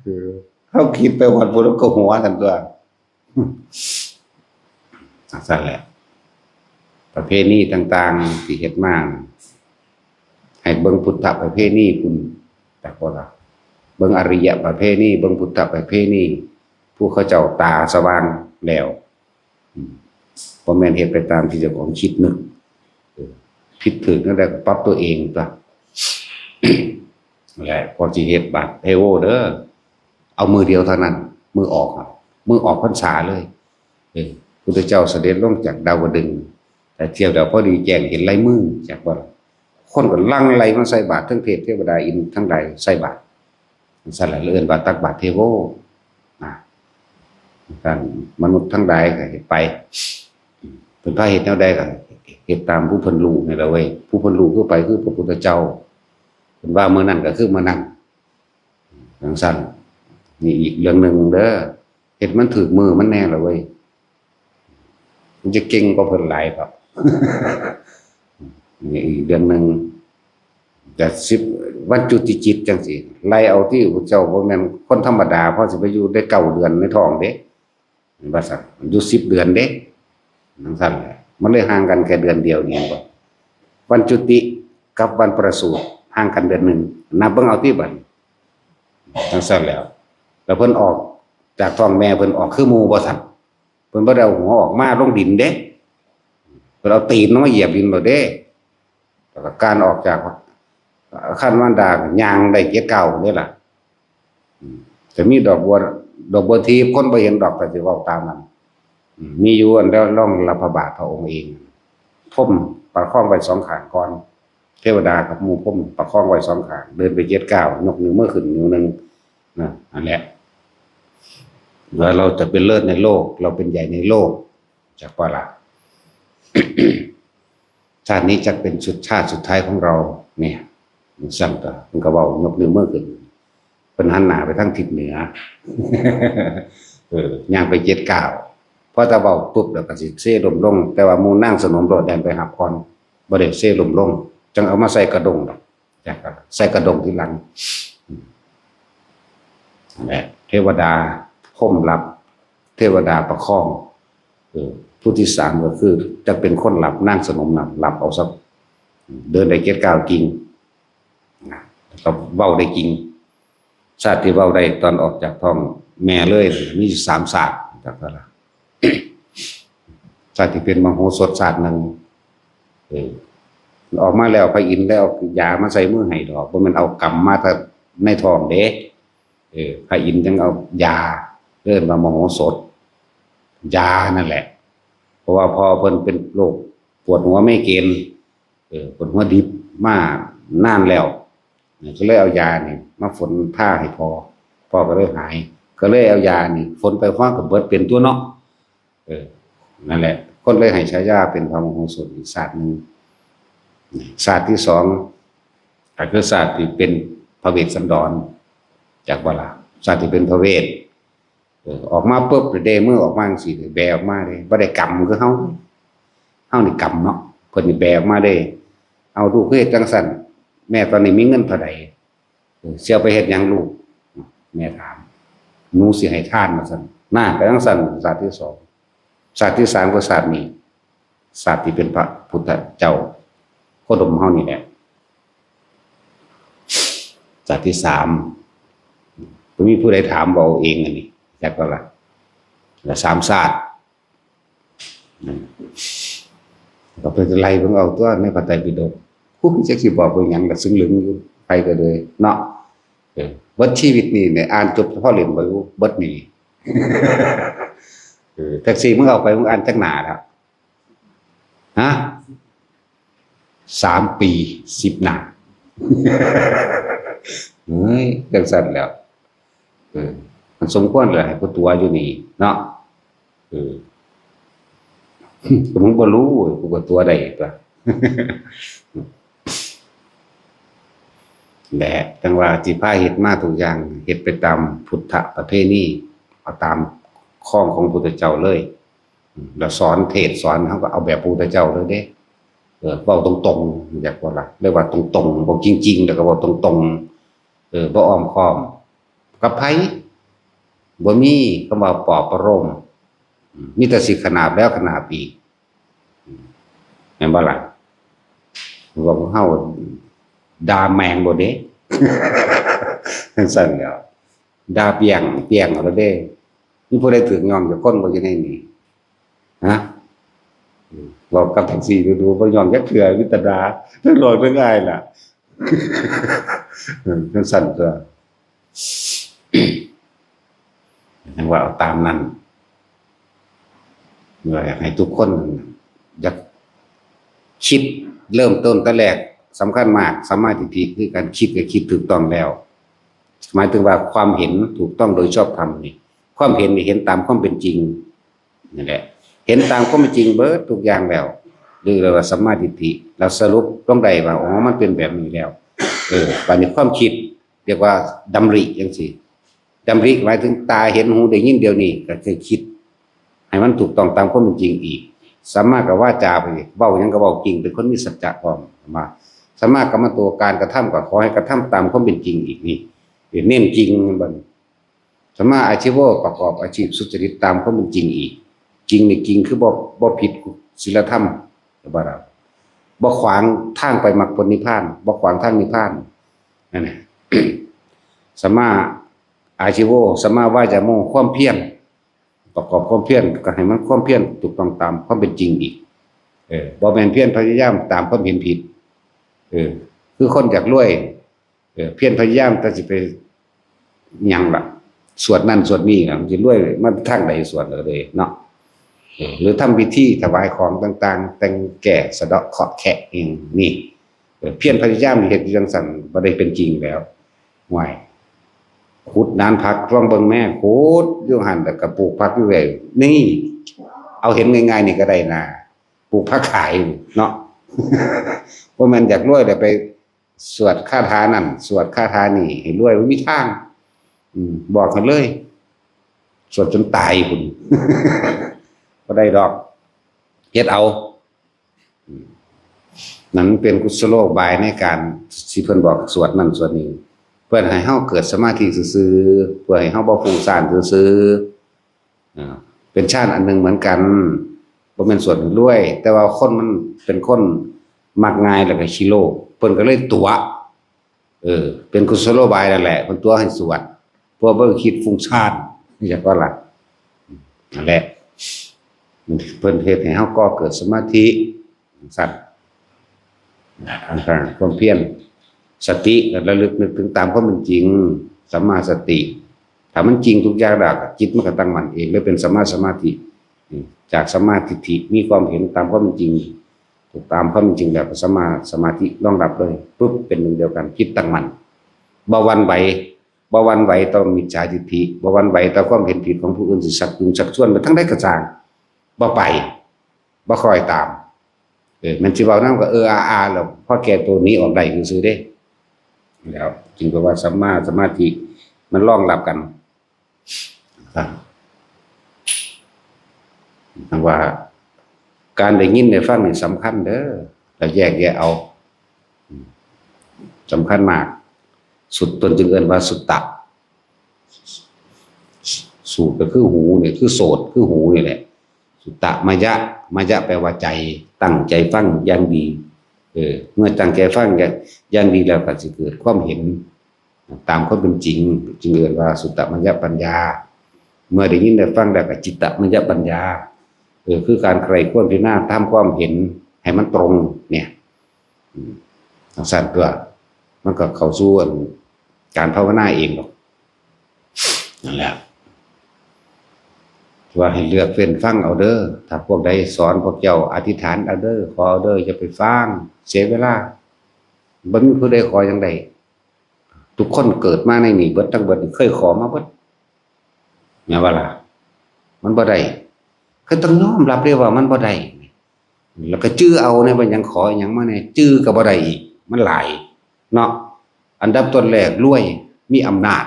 เออ เฮาคิดไปฮอดพุ้นก็หัวซั่นตั่ว จั่งซั่นแหละ ประเพณีต่างๆที่เฮ็ดมา ให้เบิ่งพุทธประเพณีพุ้น จักบ่ล่ะ เบิ่งอริยประเพณี เบิ่งพุทธประเพณี ผู้เขาเจ้าตาสว่างแล้ว อืม บ่แม่นเฮ็ดไปตามที่เจ้าของคิดนึก เออ ผิดถูกนั่นแหละก็ปรับตัวเองตั๊ว และพอสิเฮ็ดบาตรเทโวเด้อ เอามื้อเดียวเท่านั้น มื้อออกอะ มื้อออกพรรษาเลย เออ พุทธเจ้าเสด็จลงจากดาวดึงส์ แต่เที่ยวเดียวพอดีแจ้งเห็นลายมือ จักบ่ล่ะ คนก็หลั่งไหลมาใส่บาตร ทั้งเทพเทวดาอินทร์ทั้งหลายใส่บาตร จั่งซั่นล่ะ เอิ้นว่าตักบาตรเทโว นะ ท่านมนุษย์ทั้งหลายก็เฮ็ดไป เพิ่นพาเฮ็ดแนวใดก็เฮ็ดตามผู้เพิ่นรู้นี่แหละเว้ย ผู้เพิ่นรู้คือไผ คือพระพุทธเจ้า เพิ่นว่ามื้อนั้นก็คือมื้อนั้น จั่งซั่น นี่อีกเรื่องหนึ่งเด้อ เฮ็ดมันถูกมื้อมันแน่ล่ะเว้ย มันจะเก่งกว่าเพิ่นหลายดอก นี่อีกเรื่องหนึ่ง แต่สิบ วันจุติจิตจั่งซี้ ไล่เอาที่พุทธเจ้าบ่แม่นคนธรรมดา พอสิไปอยู่ได้เก้าเดือนในท้องเด้ ว่าซั่น อยู่สิบเดือนเด้ จั่งซั่นแหละ มันเลยห่างกันแค่เดือนเดียวนี่ วันจุติกับวันประสูติห่างกันเดือนหนึ่ง นับเบิ่งเอาติบัด จั่งซั่นแล้ว แล้วเพิ่นออกจากท้องแม่เพิ่นออกคือหมู่บ่ซั่น เพิ่นบ่ได้เอาหัวออกมาลงดินเด้ เพิ่นเอาตีนลงมาเหยียบดินโลดเด้ แล้วก็คลานออกจากครรภ์มารดา ย่างได้เจ็ดก้าวเด้ล่ะ อืม จะมีดอกบัว ดอกบัวทิพย์ คนบ่เห็นดอก แต่สิเว้าตามนั้น อืม มีอยู่อันแล้วรองรับพระบาทพระองค์เอง พรหมประคองไว้สองข้างก่อน เทวดากับหมู่พรหมประคองไว้สองข้าง เดินไปเจ็ดก้าว ยกนิ้วมือขึ้นนิ้วหนึ่ง นะ อันเนี้ย ว่าเราจะเป็นเลิศในโลก เราเป็นใหญ่ในโลก จักบ่ล่ะ ชาตินี้จักเป็นสุด ชาติสุดท้ายของเรา เนี่ย มันสั่นตัว มันก็เว้ายกนิ้วมือขึ้น เพิ่นหันหน้าไปทางทิศเหนือ เออย่างไปเจ็ดก้าว พอแต่เว้าปุ๊บแล้วก็สิเซล้มลง แต่ว่าหมู่นางสนมโลดแล่นไปหาก่อน บ่ได้เซล้มลง จั่งเอามาใส่กระด้งดอก จั่งใส่กระด้งทีหลัง นั่นแหละ เทวดาพรหมรับ เทวดาประคอง เออ ผู้ที่สามก็คือจะเป็นคนรับ นางสนมน่ะรับเอาซะ เดินได้เจ็ดก้าวจริง นะ แล้วก็เว้าได้จริง ชาติที่เว้าได้ตอนออกจากท้องแม่เลย มีอยู่สามชาติ จักเท่าไหร่ ชาติที่เป็นมโหสถชาติหนึ่ง เออ ออกมาแล้วพระอินทร์ได้เอายามาใส่มือให้ดอก บ่แม่นเอากำมาแต่ในท้องเด้ เออ พระอินทร์จั่งเอายา เอิ้นว่ามโหสถ ยานั่นแหละ เพราะว่าพ่อเพิ่นเป็นโรคปวดหัวไมเกรน เออ ปวดหัวดิบมานานแล้ว ก็เลยเอายานี่มาฝนทาให้พ่อ พ่อก็เลยหาย ก็เลยเอายานี่ฝนไป พ่อก็เบิดเป็นตัวเนาะ เออ นั่นแหละ คนเลยให้ฉายาเป็นพระมโหสถอีกชาติหนึ่ง ชาติที่สอง ก็คือชาติที่เป็นพระเวสสันดร จักบ่ล่ะ ชาติที่เป็นพระเวส เออ ออกมาปุ๊บ เด้มือออกมาจั่งซี้ แบออกมาเลย บ่ได้กำคือเฮา เฮานี่กำเนาะ เพิ่นนี่แบออกมาเลย เอา ลูกคือเฮ็ดจั่งซั่น แม่ตอนนี้มีเงินเท่าใด เออ สิเอาไปเฮ็ดหยังลูก แม่ถาม หนูสิให้ทาน ว่าซั่น น่า ไปจั่งซั่น ชาติที่สอง ชาติที่สามก็ชาตินี้ ชาติที่เป็นพระพุทธเจ้าโคดมเฮานี่แหละ ชาติที่สาม บ่มีผู้ใดถาม เว้าเองอันนี้ จักว่าล่ะ ละสามชาติ อืม ก็ไปไล่เบิ่งเอาตัวในพระไตรปิฎก ฮู้ จักสิบอกเบิ่งหยัง ก็ซึ่งลึงอยู่ ไปก็เลยเนาะ เออ เบิดชีวิตนี่เนี่ย อ่านจบเฉพาะเล่มบ่รู้ เบิดนี่ เออ แท็กซี่มึงเอาไป มึงอ่านจักหน้าแล้ว ฮะ สามปี สิบหน้า เฮ้ย จั่งซั่นแล้ว เออ มันสมควรแหละให้กูตั๋วอยู่นี่เนาะ เออ ก็มึงบ่รู้ กูก็ตั๋วได้ตั๊ว และจั่งว่าที่พาเฮ็ดมาทุกอย่าง เฮ็ดไปตามพุทธประเพณี เอาตามคองของพุทธเจ้าเลย อืม แล้วสอนเทศน์สอน เฮาก็เอาแบบพุทธเจ้าเลยเด้ เออ เว้าตรงๆ อยากว่าล่ะ เรียกว่าตรงๆ เว้าจริงๆ แล้วก็เว้าตรงๆ เออ บ่อ้อมค้อม กับไผ บ่มีคำว่าปลอบประโลม อืม มีแต่สิขนาบแล้วขนาบอีก อืม แม่นบ่ล่ะ ว่าพวกเฮาด่าแม่งโลดเด้ จั่งซั่นแหล้ว ด่าเปี้ยงเปี้ยงเอาโลดเด้ มีผู้ใดถืกย้องจักคนบ่อยู่ในนี้ ฮะ เว้ากับแท็กซี่ดูๆ บ่ย้องจักเทื่อ มีแต่ด่า ทั้งหลอกทั้งอายล่ะ เออ จั่งซั่นตั๊ว จั่งว่าเอาตามนั้น ว่าอยากให้ทุกคนอยากคิดเริ่มต้นแต่แรก สำคัญมาก สัมมาทิฏฐิคือการคิด ก็คิดถูกต้องแล้ว หมายถึงว่าความเห็นถูกต้องโดยชอบธรรมนี่ ความเห็นนี่เห็นตามความเป็นจริง นั่นแหละ เห็นตามความเป็นจริงเบิดทุกอย่างแล้ว เรียกว่าสัมมาทิฏฐิ แล้วสรุปลงได้ว่า อ๋อ มันเป็นแบบนี้แล้ว เออ บัดนี้ความคิดเรียกว่าดำริจั่งซี้ ดำริหมายถึงตาเห็นหูได้ยินเดี๋ยวนี้ ก็คือคิดให้มันถูกต้องตามความเป็นจริงอีก สัมมากับวาจาไปอีก เว้าหยังก็เว้าจริง เป็นคนมีสัจจะพร้อม มา สัมมากัมมันโต การกระทำก็ขอให้กระทำตามความเป็นจริงอีกนี่ เน้นจริงบัดนี้ สัมมาอาชีโว ประกอบอาชีพสุจริตตามความเป็นจริงอีก จริงนี่จริงคือบ่ บ่ผิดศีลธรรม บ่ล่ะ บ่ขวางทางไปมรรคผลนิพพาน บ่ขวางทางนิพพาน นั่นแหละ สัมมาอาชีโว สัมมาวายาโม ความเพียร ประกอบความเพียรก็ให้มันความเพียรถูกต้องตามความเป็นจริงอีก เออ บ่แม่นเพียรพยายามตามความเห็นผิด เออ คือคนอยากรวย เออ เพียรพยายามแต่สิไปหยังล่ะ สวดนั่นสวดนี่ล่ะ มันสิรวยมาทางใด สวดเอาเลยเนาะ เออ หรือทำพิธีถวายของต่างๆ แต่งแก้สะเดาะเคราะห์แคะอิหยังนี่ เออ เพียรพยายามเฮ็ดอยู่จั่งซั่น บ่ได้เป็นจริงแล้ว ห่วย ขุดหนานผัก ลองเบิ่งแม่ ขุดอยู่หั่น แล้วก็ปลูกผักอยู่เรื่อย นี่ เอาเห็นง่ายๆนี่ก็ได้นะ ปลูกผักขายเนาะ ว่ามันอยากรวยเลยไปสวดคาถานั่น สวดคาถานี่ให้รวยมันมีทาง อืม บอกกันเลย สวดจนตายคุณ ก็ได้ดอกเฮ็ดเอา อืม นั่นเป็นกุศโลบายในการที่เพิ่นบอกสวดนั่นสวดนี้ เพื่อให้เฮาเกิดสมาธิซื่อๆ เพื่อให้เฮาบ่ฟุ้งซ่านซื่อๆ อ่า เป็นฌานอันหนึ่งเหมือนกัน บ่แม่นสวดให้รวย แต่ว่าคนมันเป็นคนมักง่ายแล้วก็ขี้โลภ เพิ่นก็เลยตั๋ว เออ เป็นกุศโลบายนั่นแหละ เพิ่นตั๋วให้สวด เพื่อบ่คิดฟุ้งซ่าน นี่จักว่าล่ะ นั่นแหละ เพิ่นเฮ็ดให้เฮาก่อเกิดสมาธิ สั่น อันนั้นความเพียร สติก็ระลึกนึกถึงตามความเป็นจริง สัมมาสติ ถ้ามันจริงทุกอย่างแล้ว จิตมันก็ตั้งมั่นเอง เลยเป็นสัมมาสมาธิ จากสัมมาทิฏฐิ มีความเห็นตามความเป็นจริง ถูกตามความเป็นจริงแล้วก็สัมมาสมาธิรองรับเลย ปุ๊บ เป็นหนึ่งเดียวกัน จิตตั้งมั่น บ่หวั่นไหว บ่หวั่นไหวต่อมิจฉาทิฏฐิ บ่หวั่นไหวต่อความเห็นผิดของผู้อื่น สิชักจูงชักชวนไปทางใดก็ช่าง บ่ไป บ่คอยตาม เออ มันสิเว้านำก็เอออาอาแล้ว พอแก้ตัวหนีออกได้ซื่อๆเด้ แล้วจึงแปลว่าสัมมาสมาธิมันรองรับกัน ครับ ว่าการได้ยินได้ฟังนี่สำคัญเด้อ แล้วแยกแยะเอา สำคัญมาก สุต เพิ่นจึงเอิ้นว่าสุตตะ สูตรก็คือหูนี่ คือโสต คือหูนี่แหละ สุตตะมยะ มยะแปลว่าใจ ตั้งใจฟังอย่างดี เออ เมื่อตั้งใจฟังอย่าง อย่างดีแล้วก็สิเกิดความเห็น ตามความเป็นจริง จึงเรียกว่าสุตตมยปัญญา เมื่อได้ยินได้ฟังแล้วก็จิตตมยปัญญา เออ คือการใคร่ครวญพิจารณาตามความเห็นให้มันตรง เนี่ย อืม จั่งซั้นตัว มันก็เข้าสู่อันการภาวนาเองดอก นั่นแหละ ว่าให้เลือกเฟ้นฟังเอาเด้อ ถ้าพวกใดสอนพวกเจ้าอธิษฐานเอาเด้อ ขอเอาเด้อ อย่าไปฟัง เสียเวลา บ่มีผู้ใดขอหยังได้ ทุกคนเกิดมาในนี่เบิดทั้งเบิด เคยขอมาเบิด แม่นบ่ล่ะ มันบ่ได้ ก็ต้องยอมรับเด้ว่ามันบ่ได้ แล้วก็จื่อเอาแน่ว่าหยังขอหยังมาแน่ จื่อก็บ่ได้อีก มันหลาย เนาะ อันดับต้นแรกรวย มีอำนาจ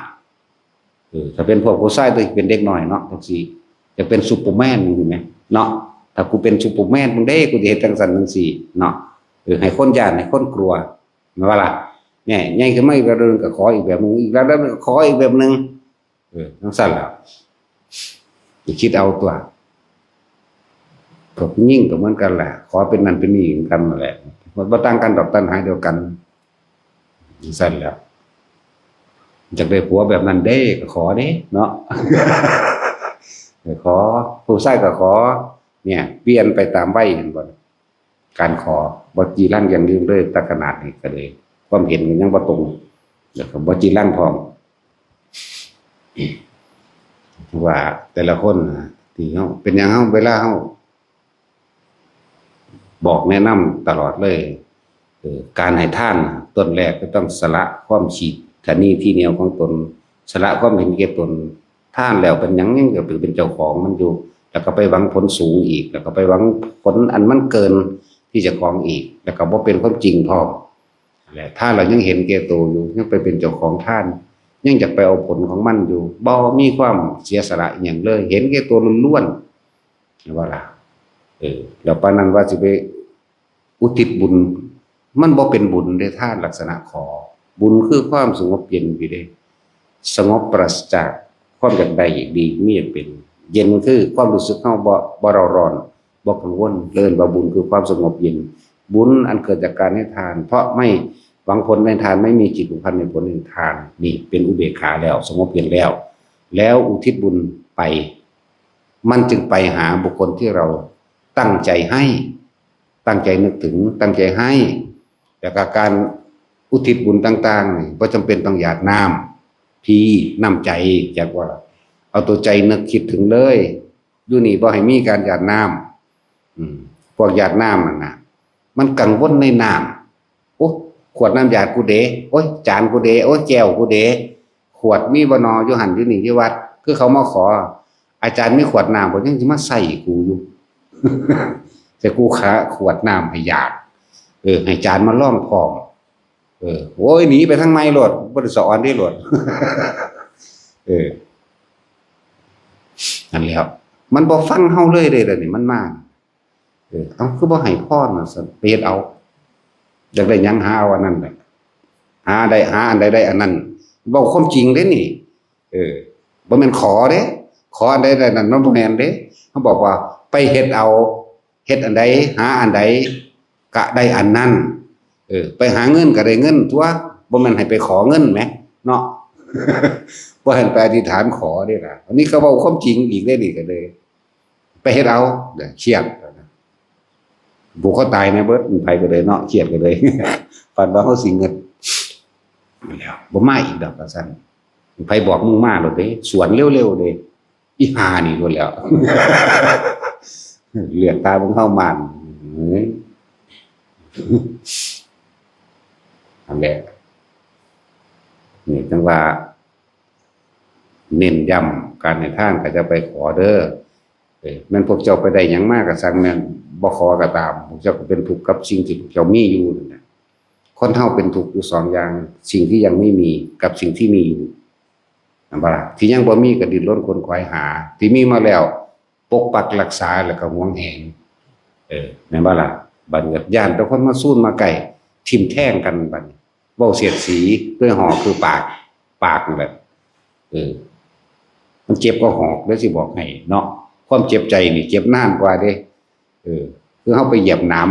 เออ ถ้าเป็นพวกผู้ชายตัวเป็นเด็กน้อยเนาะ จั่งซี้ อยากเป็นซูเปอร์แมนจั่งซี้แหม เนาะ ถ้ากูเป็นซูเปอร์แมนมึงเด้ กูสิเฮ็ดจั่งซั้นจั่งซี้ เนาะ เออ ให้คนย้าน ให้คนกลัว แม่นบ่ล่ะ เนี่ย ใหญ่ขึ้นมาอีกระดับหนึ่งก็ขออีกแบบหนึ่ง อีกระดับหนึ่งก็ขออีกแบบหนึ่ง เออ จั่งซั้นล่ะ ไปคิดเอาตัว พวกผู้หญิงก็เหมือนกันแหละ ขอเป็นนั่นเป็นนี่เหมือนกันนั่นแหละ มันบ่ต่างกันดอก ตัณหาเดียวกัน จั่งซั้นแหละ อยากได้ผัวแบบนั้นเด้ก็ขอเด้เนาะ ขอ ผู้ชายก็ขอ เนี่ย เปลี่ยนไปตามวัย เห็นบ่ การขอ บ่จีรังยังลืมเลย แต่ขนาดนี้ก็เลย ความเห็นมันยังบ่ตรง แล้วก็บ่จีรังพร้อม ว่าแต่ละคนนะ ที่เฮา เป็นหยังเฮา เวลาเฮา บอกแนะนำตลอดเลย เออ การให้ทานน่ะ ต้นแรกก็ต้องสละความขี้ตะหนี่ทีเหนียวของตน สละความเห็นแก่ตน ทานแล้วเป็นหยังยังก็เป็นเจ้าของมันอยู่ แล้วก็ไปหวังผลสูงอีก แล้วก็ไปหวังผลอันมันเกินที่เจ้าของอีก แล้วก็บ่เป็นความจริงพร้อม และทานแล้วยังเห็นแก่ตัวอยู่ ยังไปเป็นเจ้าของทาน ยังอยากไปเอาผลของมันอยู่ บ่มีความเสียสละอิหยังเลย เห็นแก่ตัวล้วนๆ เห็นบ่ล่ะ เออ แล้วปานนั้นว่าสิไปอุทิศบุญ มันบ่เป็นบุญเด้ ทานลักษณะขอ บุญคือความสงบเย็นอยู่เด้ สงบปราศจากความอยากได้อยากดี มีอยากเป็น เย็นคือความรู้สึกเฮาบ่ บ่เร่าร้อน บ่กังวล เอิ้นว่าบุญคือความสงบเย็น บุญอันเกิดจากการให้ทาน เพราะไม่หวังผลในทาน ไม่มีจิตผูกพันในผลแห่งทาน นี่เป็นอุเบกขาแล้ว สงบเย็นแล้ว แล้วอุทิศบุญไป มันจึงไปหาบุคคลที่เราตั้งใจให้ ตั้งใจนึกถึง ตั้งใจให้ แล้วก็การอุทิศบุญต่างๆนี่ บ่จำเป็นต้องหยาดน้ำ พีน้ำใจ จักว่า เอาตัวใจนึกคิดถึงเลย อยู่นี่บ่ให้มีการหยาดน้ำ อืม พวกหยาดน้ำนั่นน่ะ มันกังวลในน้ำ โอ้ ขวดน้ำหยาดกูเด้ โอ้ย จานกูเด้ โอ้ย แก้วกูเด้ ขวดมีบ่นอ อยู่หั่นอยู่นี่อยู่วัด คือเขามาขอ อาจารย์มีขวดน้ำบ่ ยังสิมาใส่กูอยู่ แต่กูขาขวดน้ำให้อยาก เออ ให้จานมาล่องพร้อม เออ โอ้ย หนีไปทางในโลด บ่ได้สะออนได้โลด เออ นั่นแหล้ว มันบ่ฟังเฮาเลยเด้ เดี๋ยวนี้มันมา เออ เอ้า คือบ่ให้พรน่ะซั่น ไปเฮ็ดเอา อยากได้หยังหาเอาอันนั้นแหละ หาได้ หาอันใดได้อันนั้น เว้าความจริงเด้นี่ เออ บ่แม่นขอเด้ ขออันใดได้นั่น มันบ่แม่นเด้ เขาบอกว่าไปเฮ็ดเอา เฮ็ดอันใด หาอันใด กะได้อันนั้น เออ ไปหาเงินกะได้เงินตั๊ว บ่แม่นให้ไปขอเงินแหม เนาะ บ่ให้ไปอธิษฐานขอเด้ล่ะ อันนี้ก็เว้าความจริงอีกเด้นี่ก็เลย ไปเฮ็ดเอา เดี๋ยวเครียด ผูกคอตายแหน่เบิด ไผก็เลยเนาะ เครียดก็เลย ฝันว่าเขาสิเงิน แล้ว บ่มาอีกดอกว่าซั่น ไผบอกมึงมาโลดเด้ สวนเร็วๆเด้ อีห่านี่โลดแล้ว เรื่องตายมึงเข้ามัน เฮ้ย นั่นแหละ นี่จังว่า เน้นย้ำ การให้ทานก็จะไปขอเด้อ เออ แม่นพวกเจ้าไปได้หยังมาก็ช่างแม่น บ่ขอก็ตาม พวกเจ้าก็เป็นทุกข์กับสิ่งที่พวกเจ้ามีอยู่นั่นแหละ คนเฮาเป็นทุกข์อยู่สองอย่าง สิ่งที่ยังไม่มีกับสิ่งที่มีอยู่ นั่นบ่ล่ะ ที่ยังบ่มีก็ดิ้นรนขวนขวายหา ที่มีมาแล้ว ปกปักรักษาแล้วก็หวงแหน เออ แม่นบ่ล่ะ บัดนี้ย้านแต่คนมาซูนมาใกล้ ทิ่มแทงกันบัดนี้ เว้าเสียดสีด้วยหอกคือปาก ปากนั่นแหละ เออ มันเจ็บกว่าหอกเด้อสิบอกให้เนาะ ความเจ็บใจนี่เจ็บนานกว่าเด้ เออ คือเฮาไปเหยียบหนาม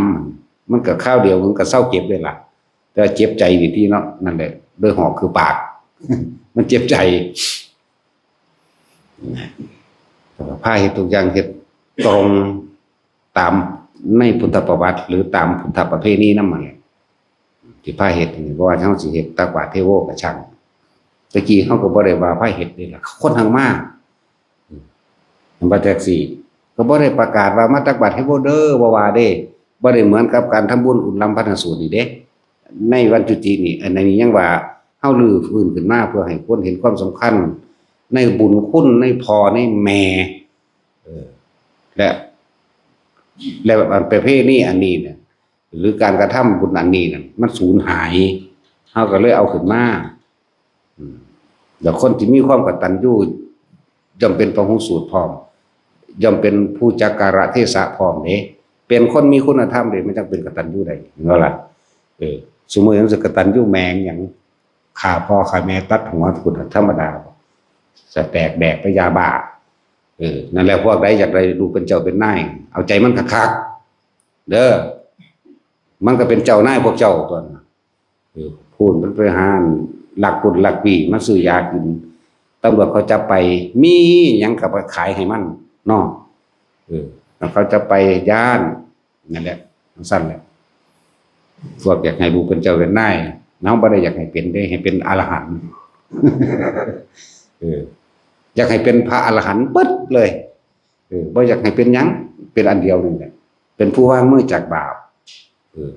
มันก็คราวเดียวมันก็เซาเจ็บเลยล่ะ แต่เจ็บใจนี่ติเนาะ นั่นแหละ ด้วยหอกคือปาก มันเจ็บใจ พาเฮ็ดทุกอย่างเฮ็ดตรงตามในพุทธประวัติ หรือตามพุทธประเพณีนำหั่นแหละ ที่พาเฮ็ดนี่ บ่ว่าเฮาสิเฮ็ดตักบาตรเทโวก็ช่าง แต่กี้เฮาก็บ่ได้ว่าพาเฮ็ดเด้ล่ะ คนหังมา มันบ่จักซี่ ก็บ่ได้ประกาศว่ามาตักบาตรเทโวเด้อ บ่ว่าเด้ บ่ได้เหมือนกับการทำบุญอุ่นลำพรรณสูตรนี่เด้ ในวันจุตินี่ อันนี้ยังว่าเฮารื้อฟื้นขึ้นมาเพื่อให้คนเห็นความสำคัญ ในบุญคุณ ในพ่อ ในแม่ เออ และ และอันประเพณีอันนี้เนี่ย หรือการกระทำบุญอันนี้น่ะ มันสูญหาย เฮาก็เลยเอาขึ้นมา อืม แล้วคนที่มีความกตัญญู ย่อมเป็นพหูสูตรพร้อม ย่อมเป็นผู้จักกาลเทศะพร้อมเด้ เป็นคนมีคุณธรรมเด้ มันจั่งเป็นกตัญญูได้ เห็นบ่ล่ะ เออ ซุมื้อนี้มันสิกตัญญูแม่งหยัง ฆ่าพ่อฆ่าแม่ตัดหัวพุ้นน่ะธรรมดาบ่ สแตกแดกไปยาบ้า เออ นั่นแหละ พวกใดอยากได้ลูกเป็นเจ้าเป็นนาย เอาใจมันคักๆ เด้อ มันก็เป็นเจ้านายพวกเจ้าตั๊วนะ เออ พู้นมันไปหาลักปุ้นลักปี้มาซื้อยากิน ตำรวจเขาจับไป มีหยังก็ไปขายให้มันเนาะ เออ แล้วเขาจับไปย้าน นั่นแหละ จั่งซั่นแหละ พวกอยากให้ลูกเป็นเจ้าเป็นนาย เฮาบ่ได้อยากให้เป็นเด้ ให้เป็นอรหันต์ เออ อยากให้เป็นพระอรหันต์เบิดเลย เออ บ่อยากให้เป็นหยัง เป็นอันเดียวนี่แหละ เป็นผู้วางมือจากบาป เออ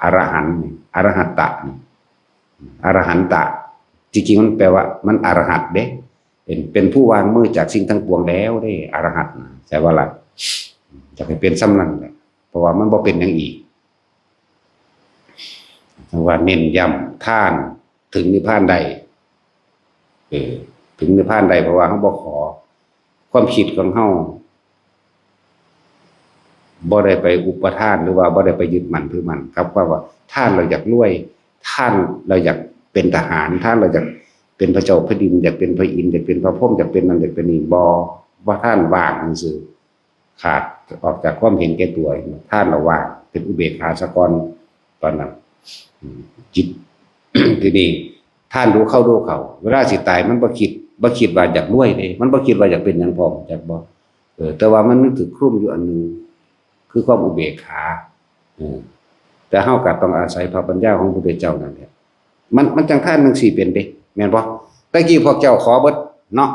อรหันต์นี่ อรหัตตะนี่ อรหันตะ จริงๆมันแปลว่า มันอรหัตเด้ เป็น เป็นผู้วางมือจากสิ่งทั้งปวงแล้วเด้ อรหัตนะ ใช่บ่ล่ะ อยากให้เป็นส่ำนั้นแหละ เพราะว่ามันบ่เป็นหยังอีก จั่งว่าเน้นย้ำ ทานถึงนิพพานได้ เออ ถึงนิพพานได้ เพราะว่าเฮาบ่ขอ ความคิดของเฮา บ่ได้ไปอุปทาน หรือว่าบ่ได้ไปยึดมั่นถือมั่นครับ ว่า ว่าทานแล้วอยากรวย ทานแล้วอยากเป็นทหาร ทานแล้วอยากเป็นพระเจ้าแผ่นดิน อยากเป็นพระอินทร์ อยากเป็นพระพรหม อยากเป็นนั่น อยากเป็นนี่ บ่ ว่าทานว่างซื่อ ขาดออกจากความเห็นแก่ตัว ทานแล้วว่าง เป็นอุเบกขาซะก่อน ตอนนั้น อืม จิต ทีนี้ ทานรู้เข้ารู้เข้า เวลาสิตายมันบ่คิด บ่คิดว่าอยากรวยเด้ มันบ่คิดว่าอยากเป็นหยังพร้อม จักบ่ เออ แต่ว่ามันนึกถึงคลุมอยู่อันหนึ่ง คือความอุเบกขา เออ แต่เฮาก็ต้องอาศัยพระปัญญาของพระพุทธเจ้านั่นแหละ มัน มันจั่งทานจั่งซี้เป็นเด้ แม่นบ่ แต่กี้พวกเจ้าขอเบิดเนาะ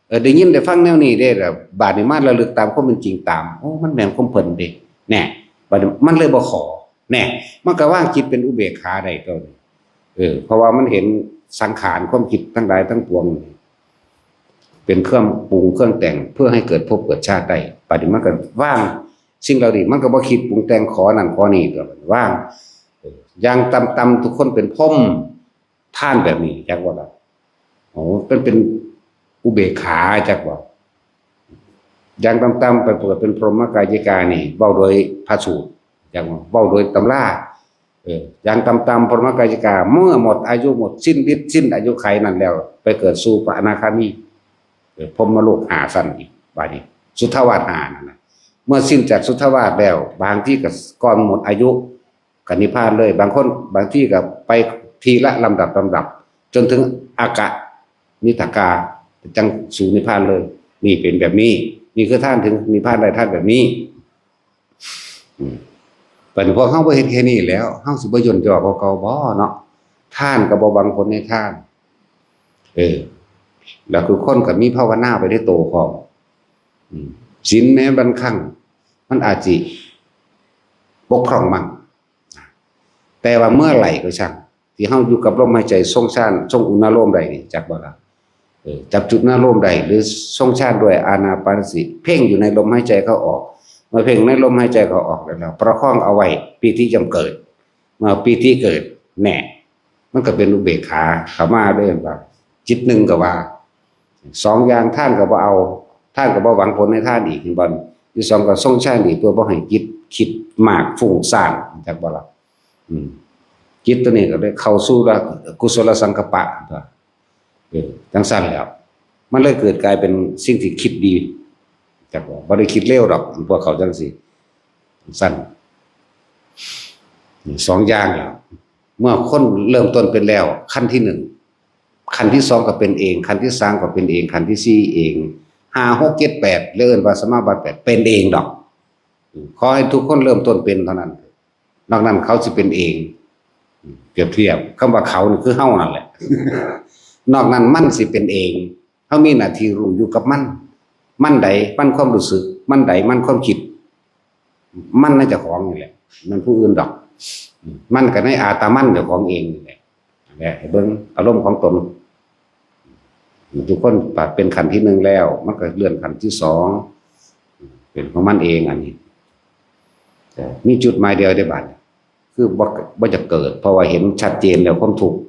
เออ ได้ยินได้ฟังแนวนี้เด้ แล้วบาดนี้มาระลึกตามความเป็นจริงตาม โอ้ มันแม่นความเพิ่นเด้ แน่ บาดนี้มันเลยบ่ขอ แน่ มันก็วางจิตเป็นอุเบกขาได้ตัวนี้ เออ เพราะว่ามันเห็นสังขารความคิดทั้งหลายทั้งปวง เป็นเครื่องปรุงเครื่องแต่งเพื่อให้เกิดภพเกิดชาติได้ บาดนี้มันก็วาง สิ่งเหล่านี้มันก็บ่คิดปรุงแต่งขอนั่นขอนี่ก็ว่าง เออ อย่างต่ำๆทุกคนเป็นพรหม ทานแบบนี้จักบ่ล่ะ โอ้ เป็น เป็นอุเบกขาจักบ่ อย่างต่ำๆไปเปิดเป็นพรหมกายิกานี่ เว้าโดยพระสูตร จักบ่ เว้าโดยตำรา เออ อย่างต่ำๆพรหมกายิกา เมื่อหมดอายุหมดสิ้นฤทธิ์สิ้นอายุไขนั้นแล้ว ไปเกิดสู่พระอนาคามี เออ พรหมโลกห้าชั้นอีก บาดนี้ สุทธาวาสห้านั่นน่ะ เมื่อสิ้นจากสุทธาวาสแล้ว บางที่ก็ก่อนหมดอายุ ก็นิพพานเลย บางคน บางที่ก็ไปทีละลำดับลำดับ จนถึงอากนิทกา จั่งสู่นิพพานเลย นี่เป็นแบบนี้ นี่คือทานถึงนิพพานได้ ทานแบบนี้ อืม บัดนี้พวกเฮาบ่เฮ็ดแค่นี้แล้ว เฮาสิบ่ย่นย่อกว่าเก่าบ่เนาะ ทานก็บ่หวังผลในทาน เออ แล้วคือคนก็มีภาวนาไปในโตพร้อม อืม ศีลแม้บางครั้ง มันอาจสิบกพร่องมั่ง แต่ว่าเมื่อไหร่ก็ช่าง ที่เฮาอยู่กับลมหายใจทรงฌาน ทรงอุณาโลมได้นี่ จักบ่ล่ะ เออ จับจุดอุณาโลมได้ หรือทรงฌานด้วยอานาปานสติ เพ่งอยู่ในลมหายใจเข้าออก เมื่อเพ่งในลมหายใจเข้าออกแล้ว ประคองเอาไว้ ปีติย่อมเกิด เมื่อปีติเกิด แน่ มันก็เป็นอุเบกขาเข้ามาเด้ ว่า จิตหนึ่งก็ว่า สองอย่าง ทานก็บ่เอา ทานก็บ่หวังผลในทานอีก เห็นบ่ อยู่สองก็ทรงฌานอีก เพื่อบ่ให้จิตคิดมากฟุ้งซ่าน จักบ่ล่ะ อืม จิตตัวนี้ก็เลยเข้าสู่ละกุศลสังกัปปะ เออ จั่งซั่นแล้ว มันเลยเกิดกลายเป็นสิ่งที่คิดดี จักบ่ บ่ได้คิดเลวดอก พวกเขาจั่งซี้ ซั่น สองอย่างแล้ว เมื่อคนเริ่มต้นเป็นแล้ว ขั้นที่หนึ่ง ขั้นที่สองก็เป็นเอง ขั้นที่สามก็เป็นเอง ขั้นที่สี่เอง ห้า หก เจ็ด แปด แล้วเอิ้นว่าสมาบัติแปด เป็นเองดอก ขอให้ทุกคนเริ่มต้นเป็นเท่านั้น นอกนั้นเขาสิเป็นเอง เปรียบเทียบคำว่าเขานี่คือเฮานั่นแหละ นอกนั้นมันสิเป็นเอง เฮามีหน้าที่รู้อยู่กับมัน มันใดมันความรู้สึก มันใดมันความคิด มันในเจ้าของนี่แหละ มันผู้อื่นดอก มันก็ในอาตามันเจ้าของเองนี่แหละ และให้เบิ่งอารมณ์ของตน ทุกคนเป็นขั้นที่หนึ่งแล้ว มันก็เลื่อนขั้นที่สอง เป็นของมันเองอันนี้ แต่มีจุดหมายเดียวได้บัด คือบ่ บ่จะเกิด เพราะว่าเห็นชัดเจนแล้วความทุกข์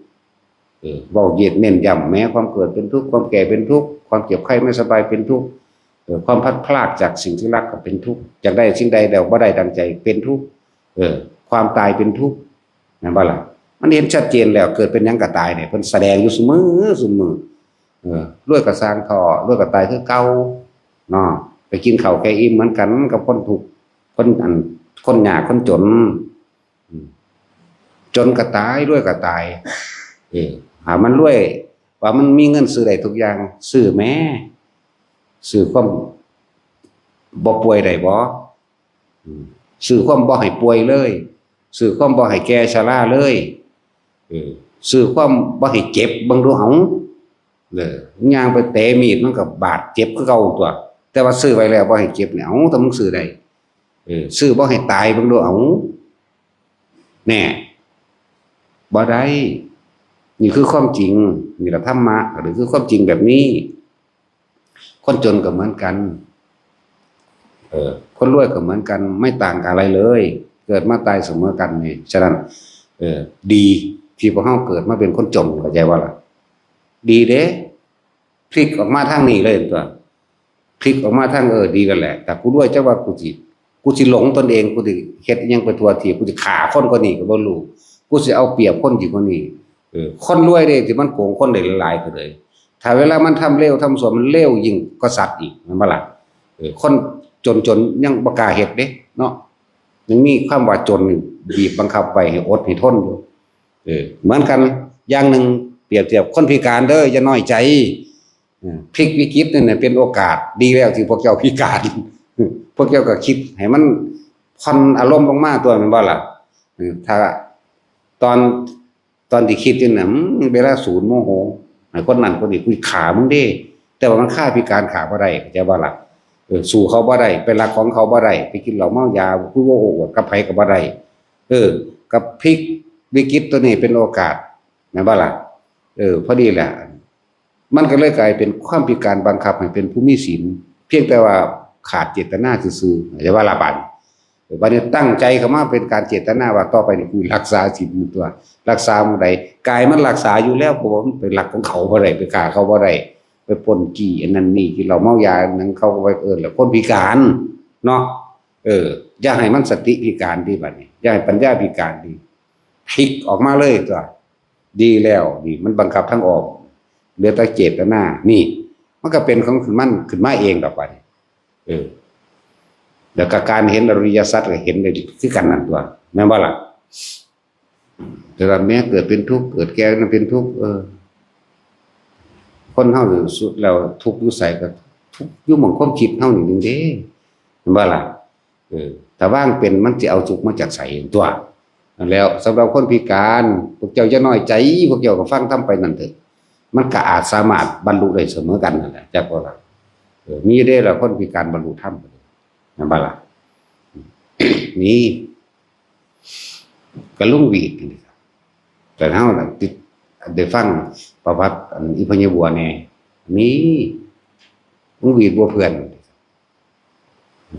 เออ เว้าเย็นเน้นย้ำ แม้ความเกิดเป็นทุกข์ ความแก่เป็นทุกข์ ความเจ็บไข้ไม่สบายเป็นทุกข์ เออ ความพลัดพรากจากสิ่งที่รักก็เป็นทุกข์ อยากได้สิ่งใดแล้วบ่ได้ดังใจเป็นทุกข์ เออ ความตายเป็นทุกข์ แม่นบ่ล่ะ มันเห็นชัดเจนแล้ว เกิดเป็นหยังก็ตายเนี่ย เพิ่นแสดงอยู่ซุมื้อซุมื้อ เออ รวยก็ซ่างเถาะ รวยก็ตายคือเก่า เนาะ ไปกินข้าวแก่อิ่มเหมือนกันกับคนทุกข์ คนอัน คนยาก คนจน อืม จนก็ตาย รวยก็ตาย เออ หามันรวย ว่ามันมีเงินซื้อได้ทุกอย่าง ซื้อแหม ซื้อความบ่ป่วยได้บ่ อืม ซื้อความบ่ให้ป่วยเลย ซื้อความบ่ให้แก่ชราเลย เออ ซื้อความบ่ให้เจ็บ เบิ่งดูเอา เออ ย่างไปเตะมีดมันก็บาดเจ็บคือเก่าตัว แต่ว่าซื้อไว้แล้วบ่ให้เจ็บเนี่ย เอ้า แต่มึงซื้อได้ เออ ซื้อบ่ให้ตาย เบิ่งดูเอา แน่ บ่ได้ นี่คือความจริง นี่ล่ะธรรมะ หรือคือความจริงแบบนี้ คนจนก็เหมือนกัน เออ คนรวยก็เหมือนกัน ไม่ต่างกันอะไรเลย เกิดมาตายเสมอกันนี่ ฉะนั้น เออ ดีที่พวกเฮาเกิดมาเป็นคนจน เข้าใจบ่ล่ะ ดีเด้ พลิกออกมาทางนี้เลยตัว พลิกออกมาทาง เออ ดีแล้วแหละ แต่กูรวย จักว่ากูสิ กูสิหลงตนเอง กูสิเฮ็ดอิหยังไปทั่วทีบ กูสิฆ่าคนกว่านี้ก็บ่รู้ กูสิเอาเปรียบคนยิ่งกว่านี้ เออ คนรวยเด้ที่มันโกงคนได้หลายๆก็เลย ถ้าเวลามันทำเลวทำชั่ว มันเลวยิ่งกว่าสัตว์อีก แม่นบ่ล่ะ เออ คนจนๆยังบ่กล้าเฮ็ดเด้เนาะ ยังมีความว่าจนนี่บีบบังคับไว้ให้อดให้ทนอยู่ เออ เหมือนกันอย่างหนึ่ง เปรียบเทียบคนพิการเด้อ อย่าน้อยใจ เออ พลิกวิกฤตนี่นะเป็นโอกาส ดีแล้วที่พวกเจ้าพิการ พวกเจ้าก็คิดให้มันผ่อนอารมณ์ลงมาตัว แม่นบ่ล่ะ เออ ถ้าตอน ตอนที่คิดอยู่น่ะ อืม เวลาสูนโมโห ไอ้คนนั้นคนนี้ กูฆ่ามึงเด้ แต่ว่ามันฆ่าพิการฆ่าบ่ได้ เข้าใจบ่ล่ะ เออ สู้เขาบ่ได้ ไปลักของเขาบ่ได้ ไปกินเหล้าเมายา คุยโอ้อวดกับไผก็บ่ได้ เออ กับพลิกวิกฤตตัวนี้เป็นโอกาส แม่นบ่ล่ะ เออ พอดีแหละ มันก็เลยกลายเป็นความพิการบังคับให้เป็นผู้มีศีล เพียงแต่ว่าขาดเจตนาซื่อๆ เข้าใจบ่ล่ะบาดนี้ บัดนี้ตั้งใจเข้ามาเป็นการเจตนาว่าต่อไปนี่กูรักษาศีลอยู่ตัว รักษามื้อใด กายมันรักษาอยู่แล้ว เพราะว่ามันไปลักของเขาบ่ได้ ไปฆ่าเขาบ่ได้ ไปปล้นจี้อันนั้นนี่ กินเหล้าเมายาอันนั้น เขาก็ไปเอิ้นแหละคนพิการเนาะ เออ อย่าให้มันสติพิการติบัดนี้ อย่าให้ปัญญาพิการติ พลิกออกมาเลยตัว ดีแล้วนี่ มันบังคับทางอ้อม เหลือแต่เจตนา นี่ มันก็เป็นของมันขึ้นมาเองดอกบัดนี้ เออ แล้วก็การเห็นอริยสัจก็เห็นได้คือกันนั่นตัว แม่นบ่ล่ะ? แต่ว่าแม้เกิดเป็นทุกข์ เกิดแก่นั้นเป็นทุกข์ เออ คนเฮาสุดแล้วทุกข์อยู่ไสก็ทุกข์อยู่หม่องความคิดเฮานี่เด้ แม่นบ่ล่ะ? เออ ถ้าวางเป็นมันสิเอาสุขมาจากไสตัว นั่นแล้ว สำหรับคนพิการ พวกเจ้าอย่าน้อยใจ พวกเจ้าก็ฟังธรรมไปนั่นเถอะ มันก็อาจสามารถบรรลุได้เสมอกันนั่นแหละ จักว่าล่ะ เออ มีเด้ล่ะคนพิการบรรลุธรรม แม่นบ่ล่ะ? นี่ ก็ลุงหวีดนี่ครับ แต่เฮาน่ะติด ได้ฟังประวัติอันอีพญาบัวแน่ มีลุงหวีดบัวเพื่อน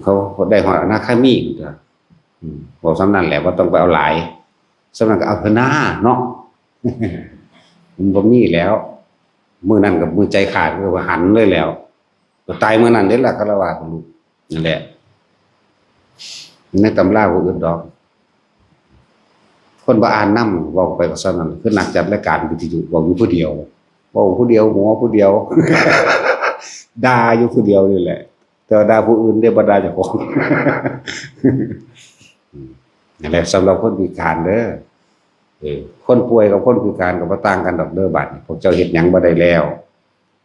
เขาได้ฮอดอนาคามีตัว อืม เว้าส่ำนั้นแหละ บ่ต้องไปเอาหลาย ส่ำนั้นก็เอาเถอะนาเนาะ มันบ่มีแล้ว มื้อนั้นก็มื้อใจขาด ก็หันเลยแล้ว ก็ตายมื้อนั้นเด้ล่ะ คารวาสลูก นั่นแหละ ในตำราบ่อื่นดอก คนบ่อ่านนำ เว้าไปก็ส่ำนั้น คือนักจัดรายการวิทยุ เว้าอยู่ผู้เดียว เว้าผู้เดียว หัวผู้เดียว ด่าอยู่ผู้เดียวนี่แหละ แต่ว่าด่าผู้อื่นเด้ บ่ด่าเจ้าของ นั่นแหละ สำหรับคนพิการเด้อ เออ คนป่วยกับคนพิการก็บ่ต่างกันดอกเด้อ บัดนี้ พวกเจ้าเฮ็ดหยังบ่ได้แล้ว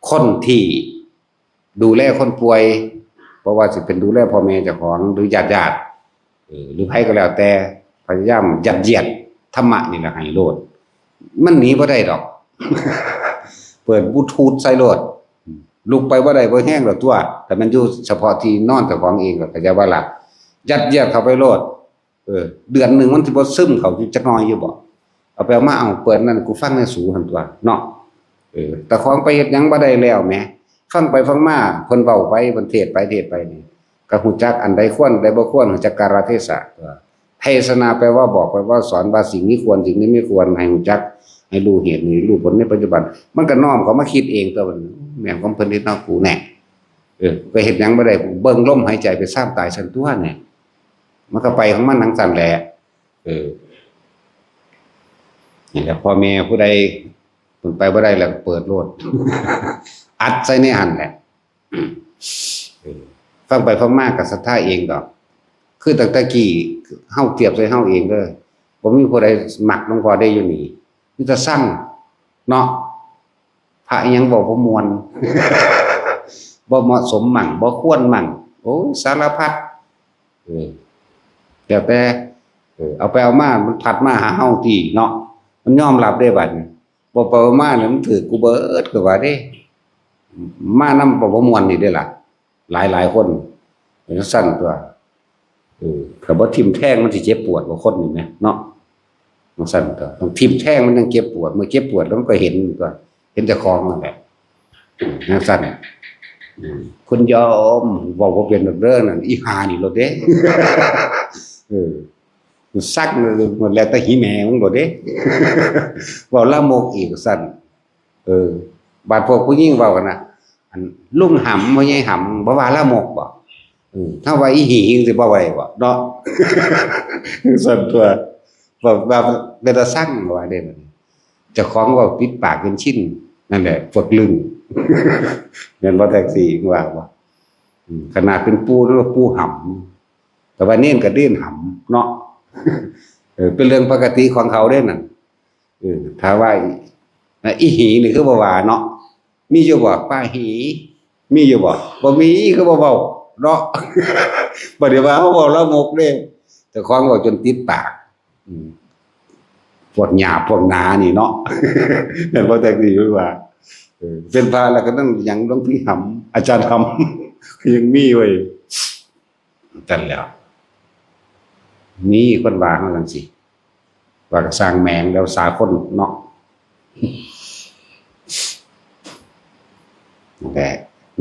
คนที่ดูแลคนป่วย บ่ว่าสิเป็นดูแลพ่อแม่เจ้าของ หรือญาติๆ เออ หรือไผก็แล้วแต่ พยายามยัดเยียดธรรมะนี่แหละให้โลด มันหนีบ่ได้ดอก เปิดบลูทูธใส่โลด ลุกไปบ่ได้บ่แฮงดอกตัว แต่มันอยู่เฉพาะที่นอนเจ้าของเองก็เข้าใจว่าล่ะ ยัดเยียดเข้าไปโลด เออ เดือนหนึ่งมันสิบ่ซึมเข้าอยู่จักหน่อยอยู่บ่ เอาไปเอามา เอาเปิดนั่นกูฟังในสูหั่นตัวเนาะ เออ แต่ของไปเฮ็ดหยังบ่ได้แล้วแหม ฟังไปฟังมา เพิ่นเว้าไป เพิ่นเทศน์ไปเทศน์ไปนี่ ก็ฮู้จักอันใดควร อันใดบ่ควร ฮู้จักกาลเทศะ เทศนาแปลว่าบอก แปลว่าสอนว่าสิ่งนี้ควร สิ่งนี้ไม่ควร ให้ฮู้จัก ให้รู้เหตุ ให้รู้ผลในปัจจุบัน มันก็น้อมเข้ามาคิดเองตัวมัน แม่นของเพิ่นเฮ็ดเนาะ กูแน่ เออ ไปเฮ็ดหยังบ่ได้ กูเบิ่งลมหายใจไปซ่ามตายซั่นตัวเนี่ย มันก็ไปของมันจั่งซั่นแหละ เออ นี่แหละ พ่อแม่ผู้ใดเพิ่นไปบ่ได้แล้วก็เปิดโลด อัดใส่ในหั่นแหละ เออ ฟังไปฟังมาก็ศรัทธาเองดอก คือตั้งแต่กี้เฮาเทียบใส่เฮาเองเด้อ บ่มีผู้ใดมักหลวงพ่อได้อยู่นี่ มีแต่ซังเนาะ พระอิหยังเว้าบ่ม่วน บ่เหมาะสมมั่ง บ่ควรมั่ง โอ้ย สารพัด เออ แล้วแต่ เออ เอาไปเอามา มันพัดมาหาเฮาติเนาะ มันยอมรับเด้บัดนี้ บ่ไปบ่มาเนี่ยมันถืกกูเบิด ก็ว่าเด้ มานำบ่ บ่ม่วนนี่เด้ล่ะ หลายๆ คน เป็นจั่งซั่นตัว เออ ถ้าบ่ทิ่มแทงมันสิเจ็บปวดกว่าคนนี่แหมเนาะ จั่งซั่นตัว ต้องทิ่มแทงมันจั่งเจ็บปวด เมื่อเจ็บปวดแล้วมันก็เห็นตัว เห็นเจ้าของนั่นแหละ จั่งซั่น อืม คุณโยม เว้าบ่เป็นดอกเด้อนั่น อีห่านี่โลดเด้ เออ ซักหมดแล้วแต่หีแม่มึงโลดเด้ เว้าลามกอีกซั่น เออ บาดพวกผู้หญิงเว้ากันนะ อันลุงหำ พ่อใหญ่หำ บ่ว่าลามกบ่ เออ ถ้าว่าอีหีจั่งซี้บ่ไหวบ่ เนาะ ซั่นตัว แบบ แบบเป็นตาซังว่าเด้บัดนี้ เจ้าของเว้าติดปากจนชิน นั่นแหละ พวกลึง แม่นบ่แท็กซี่ ว่าบ่ อืม ขนาดเป็นปู่นั่นว่าปู่หำ แต่ว่าเณรก็เณรหำเนาะ เออ เป็นเรื่องปกติของเขาเด้นั่น เออ ถ้าว่าอี นะ อีหีนี่คือบ่ว่าเนาะ มีอยู่บ่ ป้าหี มีอยู่บ่ บ่มีคือบ่เว้าเนาะ บ่ได้ว่าเฮาเว้าลามกเด้ เจ้าของเว้าจนติดปาก อืม พวกหยาบพวกหนานี่เนาะ แม่นบ่แท็กซี่ว่า เออ เป็นพระแล้วก็ต้องหยังหลวงพี่หำ อาจารย์หำ ยังมีไว้ จั่งซั่นแหล้ว มีคนว่าเฮาจั่งซี้ ว่าก็ซ่างแหมงแล้วสากลเนาะ นั่นแหละ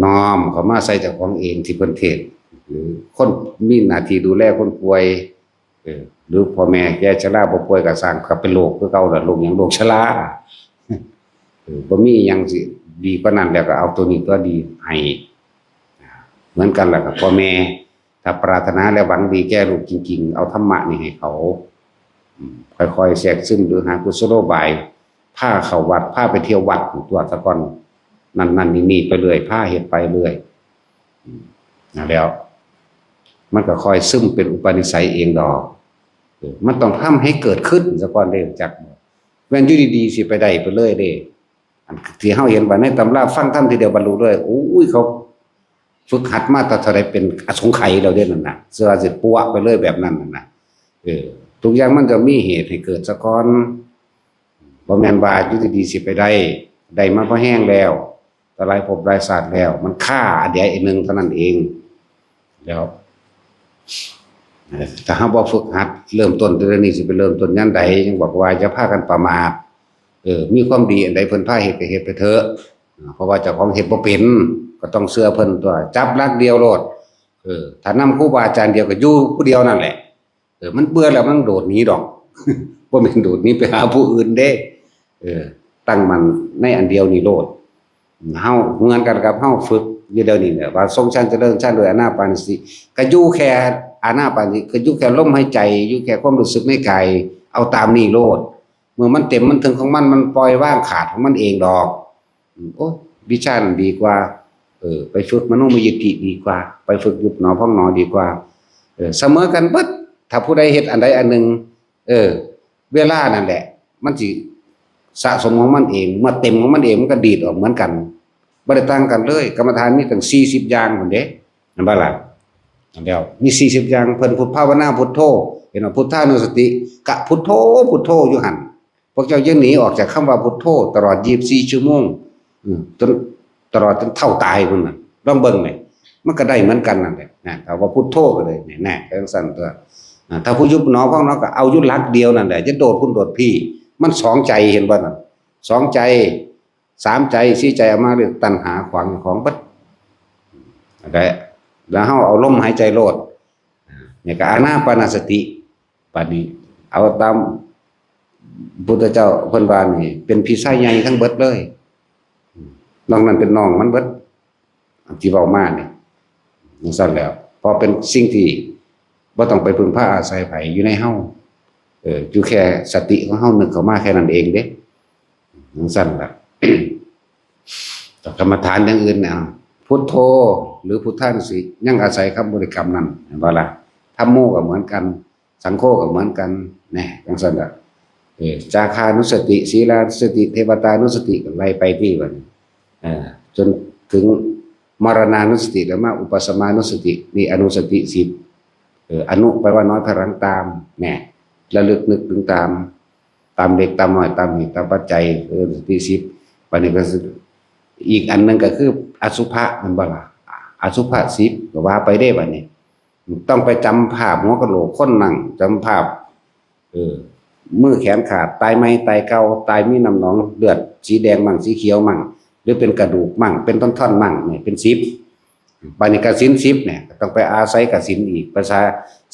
น้อมเข้ามาใส่เจ้าของเองที่เพิ่นเทศน์ หรือคนมีหน้าที่ดูแลคนป่วย เออ หรือพ่อแม่แก่ชราบ่ป่วยก็สร้างก็เป็นโรคคือเก่าล่ะ โรคหยัง โรคชรา เออ บ่มีหยังสิดีกว่านั้นแล้ว ก็เอาตัวนี้ตัวดีให้ เหมือนกันล่ะครับ พ่อแม่ ถ้าปรารถนาและหวังดีแก่ลูกจริงๆ เอาธรรมะนี่ให้เขา อืม ค่อยๆ แทรกซึม หรือหากุศโลบาย พาเข้าวัด พาไปเที่ยววัดตัวซะก่อน นั่นๆ นี่ๆ ไปเรื่อย พาเฮ็ดไปเรื่อย อืม นั่นแล้ว มันก็ค่อยซึมเป็นอุปนิสัยเองดอก เออ มันต้องทำให้เกิดขึ้นซะก่อนเด้ จักบ่ แม่นอยู่ดีๆ สิไปได้ไปเลยเด้ อันที่เฮาเห็นว่าในตำราฟังธรรมทีเดียวบรรลุเลย โอ้ย เขาฝึกหัดมาแต่เท่าใดเป็นอสงไขยแล้วเด้นั่นน่ะ เสื้อสิปัวไปเลยแบบนั้นน่ะนะ เออ ทุกอย่างมันจะมีเหตุให้เกิดซะก่อน บ่แม่นว่าอยู่ดีๆ สิไปได้ ได้มาพอแฮงแล้ว แต่หลายภพหลายชาติแล้ว มันคาอันเดียวอันหนึ่งเท่านั้นเอง แล้ว เอ่อ ถ้าเฮาบ่ฝึกหัด เริ่มต้นแต่เดี๋ยวนี้สิไปเริ่มต้นยามใด ยังบอกว่าอย่าพากันประมาท เออ มีความดีอันใดเพิ่นพาเฮ็ดก็เฮ็ดไปเถอะ เพราะว่าเจ้าของเฮ็ดบ่เป็น ก็ต้องเชื่อเพิ่นตัว จับหลักเดียวโลด เออ ถ้านำครูบาอาจารย์เดียวก็อยู่ผู้เดียวนั่นแหละ เออ มันเบื่อแล้วมันโดดหนีดอก บ่แม่นโดดหนีไปหาผู้อื่นเด้ เออ ตั้งมั่นในอันเดียวนี่โลด เฮาเหมือนกันกับเฮาฝึกอยู่เดี๋ยวนี้เนี่ย ว่าทรงฌานเจริญฌานด้วยอานาปานสติ ก็อยู่แค่อานาปานสติ ก็อยู่แค่ลมหายใจ อยู่แค่ความรู้สึกในกาย เอาตามนี่โลด เมื่อมันเต็มมันถึงของมัน มันปล่อยวางขาดของมันเองดอก อืม โอ้ วิชานั้นดีกว่า เออ ไปฝึกมโนมยิทธิดีกว่า ไปฝึกยุบหนอพองหนอดีกว่า เออ เสมอกันเบิด ถ้าผู้ใดเฮ็ดอันใดอันหนึ่ง เออ เวลานั่นแหละ มันสิสะสมของมันเอง เมื่อเต็มของมันเอง มันก็ดีดออกเหมือนกัน บ่ได้ต่างกันเลย กรรมฐานมีตั้งสี่สิบอย่างพุ้นเด้ แม่นบ่ล่ะ อันเดียว มีสี่สิบอย่าง เพิ่นพุทธภาวนาพุทโธ เห็นว่าพุทธานุสติ กะพุทโธ พุทโธอยู่หั่น พวกเจ้าอย่าหนีออกจากคำว่าพุทโธตลอดยี่สิบสี่ชั่วโมง อืม จน ตลอดจนเฒ่าตายพุ้นน่ะ ลองเบิ่งแหม มันก็ได้เหมือนกันนั่นแหละนะ ถ้าว่าพุทโธก็เลย นี่ แน่ จั่งซั่นตัว อ่า ถ้าผู้ยุบหนอพองหนอก็เอาอยู่หลักเดียวนั่นแหละ อย่าโดดพุ้นโดดพี้ มันสองใจ เห็นบ่นั่น สองใจ สามใจ สี่ใจ เอามาเรียกตัณหาขวางของเบิด แล้วเฮาเอาลมหายใจโลด นี่ก็อานาปานสติ บัดนี้ เอาตามพุทธเจ้าเพิ่นว่านี่ เป็นพีชายใหญ่ทั้งเบิดเลย นอกนั้นเป็นน้องมันเบิด ที่เว้ามานี่ จั่งซั่นแหล้ว เพราะเป็นสิ่งที่บ่ต้องไปพึ่งพาอาศัยไผ อยู่ในเฮา เออ อยู่แค่สติของเฮานึกเข้ามาแค่นั้นเองเด้ จั่งซั่นล่ะ แต่กรรมฐานอย่างอื่นเนี่ย พุทโธ หรือพุทธานุสติ ยังอาศัยคำบริกรรมนั่น เห็นบ่ล่ะ ธัมโมก็เหมือนกัน สังโฆก็เหมือนกัน แน่ จั่งซั่นล่ะ เออ จาคานุสติ ศีลานุสติ เทวตานุสติ ก็ไล่ไปที่บัดนี้ เออ จนถึงมรณานุสติ แล้วมาอุปสมานุสติ นี่อนุสติสิบ เออ อนุแปลว่าน้อย ถอยหลังตาม แน่ ระลึกนึกถึงตาม ตามเล็กตามน้อย ตามเหตุตามปัจจัย เออ สติสิบ บัดนี้ก็สิ อีกอันหนึ่งก็คืออสุภะ แม่นบ่ล่ะ อสุภะสิบ ก็ว่าไปเด้บัดนี้ ต้องไปจำภาพหัวกะโหลกคนนั่ง จำภาพ เออ มือแขนขาด ตายใหม่ ตายเก่า ตายมีน้ำหนองเลือดสีแดงมั่ง สีเขียวมั่ง หรือเป็นกระดูกมั่ง เป็นท่อนๆมั่ง นี่เป็นสิบ บัดนี้กสิณสิบเนี่ย ก็ต้องไปอาศัยกสิณอีก ภาษา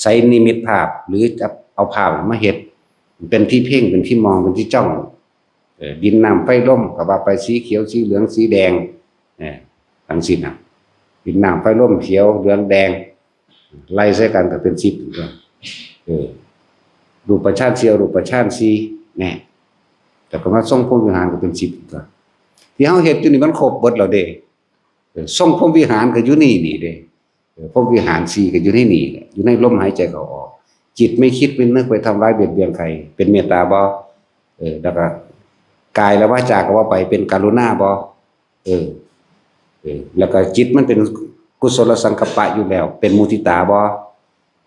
ใช้นิมิตภาพ หรือจะเอาภาพมาเฮ็ด เป็นที่เพ่ง เป็นที่มอง เป็นที่จ้อง เออ ดินน้ำไฟลม ก็ว่าไป สีเขียว สีเหลือง สีแดง เออ จั่งซี้นะ ดินน้ำไฟลม เขียว เหลือง แดง ไล่ใส่กันก็เป็นสิบตัว เออ รูปฌานสี่ อรูปฌานสี่ แน่ แต่ก็มาทรงพรหมวิหารก็เป็นสิบตัว ที่เฮาเฮ็ดอยู่นี่มันครบเบิดแล้วเด้ เออ ทรงพรหมวิหารก็อยู่นี่นี่เด้ เออ พรหมวิหารสี่ก็อยู่ในนี่แหละ อยู่ในลมหายใจเข้าออก จิตไม่คิดไม่นึกไปทำร้ายเบียดเบียนใคร เป็นเมตตาบ่ เออ แล้วก็กายและวาจาก็ว่าไป เป็นกรุณาบ่ เออ เออ แล้วก็จิตมันเป็นกุศลสังกัปปะอยู่แล้ว เป็นมุทิตาบ่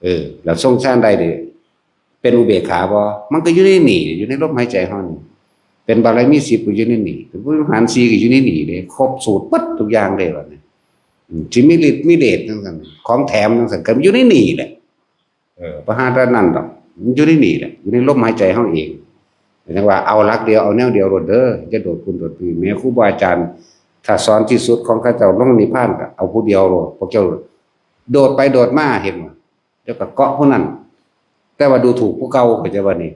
เออ แล้วทรงฌานได้เด้ เป็นอุเบกขาบ่ มันก็อยู่ในนี่ อยู่ในลมหายใจเฮานี่ เป็นบารมีสิบก็อยู่ในนี่ เป็นพรหมวิหารสี่ก็อยู่ในนี่เด้ ครบสูตรเบิดทุกอย่างเลยบัดนี้ อืม สิมีฤทธิ์มีเดชจั่งซั่น ของแถมจั่งซั่น ก็อยู่ในนี่แหละ เออ บ่หาแต่นั้นดอก มันอยู่ในนี่แหละ อยู่ในลมหายใจเฮาเอง แต่จั่งว่าเอาหลักเดียว เอาแนวเดียวโลดเด้อ อย่าโดดพุ้นโดดพี้ แม้ครูบาอาจารย์ ถ้าสอนที่สุดของเขาเจ้าลงนิพพานก็เอาผู้เดียวโลด พวกเจ้า โดดไปโดดมา เห็นบ่ เดี๋ยวก็เกาะผู้นั้น แต่ว่าดูถูกผู้เก่า เข้าใจบ่นี่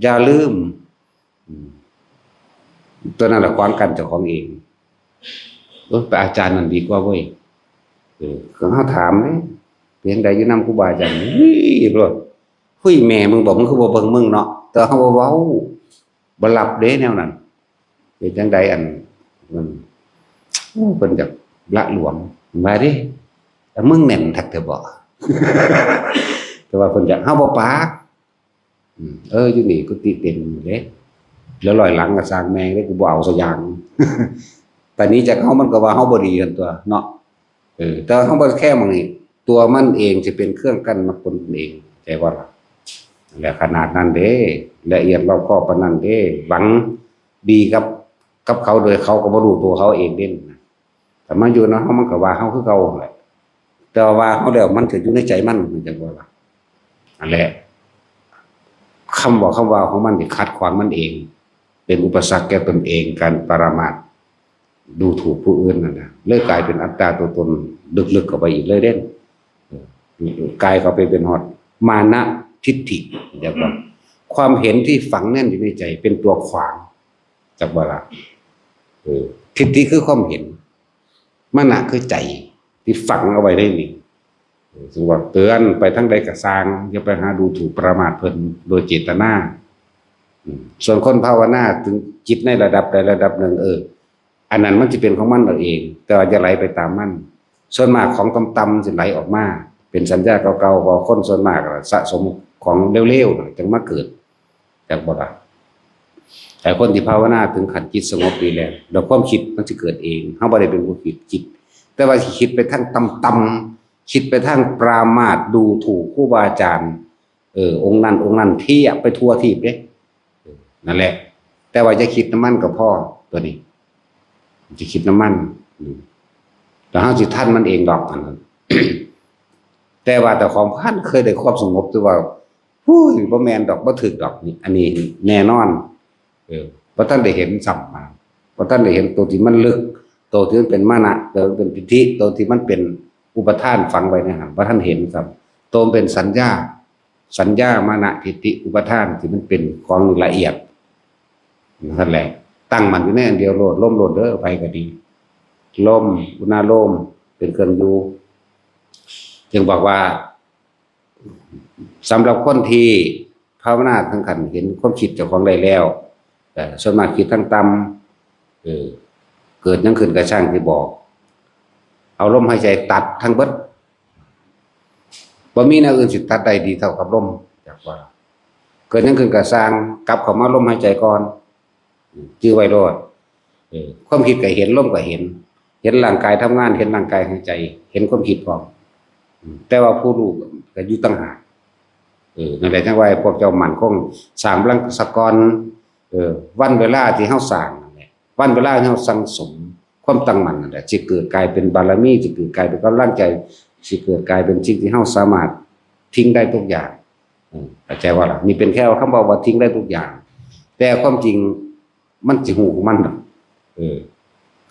อย่าลืม อืม ตัวนั้นแหละขวางกั้นเจ้าของเอง เออ ไปอาจารย์นั่นดีกว่าเว้ย เออ ก็เฮาถามเด้ เป็นจั่งใดอยู่นำครูบาอาจารย์ เฮ้ย โลด เฮ้ย แม่มึงบอก มึงคือบ่เบิ่งมึงเนาะ แต่เฮาบ่เว้า บ่รับเด้แนวนั้น เป็นจั่งใด อัน มัน โอ้ เพิ่นอยากละหลวม ว่าเด้ แต่มึงแน่นคักแท้บ่ แต่ว่าเพิ่นอยาก เฮาบ่ปาก อืม เออ อยู่นี่กุฏิเต็มอยู่เด้ แล้วร้อยหลังก็สร้างแม่งเด้ กูบ่เอาสักอย่าง แต่นี้จากเฮามันก็ว่าเฮาบ่ดีหั่นตั๊วเนาะ เออ แต่ว่าเฮาบ่แค่หม่องนี้ ตัวมันเองสิเป็นเครื่องกั้นมรรคผลตนเอง เข้าใจบ่ล่ะ และขนาดนั้นเด้ ละเอียดรอบคอบปานนั้นเด้ หวังดีกับ กับเขาโดยเขาก็บ่รู้ตัวเขาเองเด้ แต่มาอยู่นำเฮามันก็ว่าเฮาคือเก่าหั่นแหละ แต่ว่าเฮาแล้วมันก็อยู่ในใจมัน เข้าใจบ่ล่ะ นั่นแหละ คำบอกคำว่าของมันนี่ขัดขวางมันเอง เป็นอุปสรรคแก่ตนเอง การปรามาส ดูถูกผู้อื่นนั่นน่ะ เลยกลายเป็นอัตตาตัวตนลึกๆเข้าไปอีกเลยเด้ เออ กลายเข้าไปเป็นฮอดมานะทิฏฐิ เข้าใจบ่ ความเห็นที่ฝังแน่นอยู่ในใจเป็นตัวขวาง จักบ่ล่ะ เออ ทิฏฐิคือความเห็น มานะคือใจที่ฝังเอาไว้ในนี่ เออ ซึ่งว่าเตือนไปทางใดก็ซ่าง อย่าไปหาดูถูกประมาทเพิ่นโดยเจตนา อืม ส่วนคนภาวนาถึงจิตในระดับใดระดับหนึ่ง เออ อันนั้นมันสิเป็นของมันเอาเอง แต่ว่าอย่าไหลไปตามมัน ส่วนมากของต่ำๆสิไหลออกมา เป็นสัญญาเก่าๆ เพราะคนส่วนมากสะสมของเลวๆน่ะจั่งมาเกิด จักบ่ล่ะ แต่คนที่ภาวนาถึงขั้นจิตสงบดีแล้ว แล้วความคิดมันสิเกิดเอง เฮาบ่ได้เป็นผู้คิด คิด แต่ว่าสิคิดไปทางต่ำๆ คิดไปทางปรามาส ดูถูกครูบาอาจารย์ เออ องค์นั้น องค์นั้น เทียบไปทั่วทีปเด้ เออ นั่นแหละ แต่ว่าอย่าคิดนำมันก็พอ ตัวนี้ จะคิดนำมัน อืม แล้วเฮาสิทันมันเองดอก อันนั้น แต่ว่าเจ้าของพันเคยได้ความสงบ ถือว่า ฮู้ย บ่แม่นดอก บ่ถืกดอก นี่ อันนี้แน่นอน เออ บ่ทันได้เห็นซ้ำมา บ่ทันได้เห็นตัวที่มันลึก ตัวที่มันเป็นมานะ ตัวที่มันเป็นทิฏฐิ ตัวที่มันเป็นอุปาทานฝังไว้ในหั้น บ่ทันเห็นซ้ำ ตัวมันเป็นสัญญา สัญญา มานะ ทิฏฐิ อุปาทาน ที่มันเป็นของละเอียด นั่นแหละ ตั้งมั่นอยู่ในอันเดียวโลด ลมโลดเด้อ ไผก็ดี ลม อุณาโลม เป็นเครื่องอยู่ จึงบอกว่า สำหรับคนที่ภาวนาถึงขั้นเห็นความคิดเจ้าของได้แล้ว เอ่อ ส่วนมากคิดทางต่ำ เออ เกิดหยังขึ้นก็ช่างที่บอก เอาลมหายใจตัดทั้งเบิด บ่มีแนวอื่นสิตัดได้ดีเท่ากับลม จักว่า เกิดหยังขึ้นก็ซ่าง กลับเข้ามาลมหายใจก่อน จื่อไว้โลด เออ ความคิดก็เห็น ลมก็เห็น เห็นร่างกายทำงาน เห็นร่างกายหายใจ เห็นความคิดพร้อม อืม แต่ว่าผู้รู้ก็อยู่ต่างหาก เออ นั่นแหละจั่งว่าให้พวกเจ้ามั่นคง สร้างพลังซะก่อน เออ วันเวลาที่เฮาสร้างนั่นแหละ วันเวลาที่เฮาสั่งสมความตั้งมั่นนั่นแหละ สิเกิดกลายเป็นบารมี สิเกิดกลายเป็นกำลังใจ สิเกิดกลายเป็นสิ่งที่เฮาสามารถทิ้งได้ทุกอย่าง อืม เข้าใจบ่ล่ะ นี่เป็นแค่คำเว้าว่าทิ้งได้ทุกอย่าง แต่ความจริงมันสิฮู้ของมันดอก เออ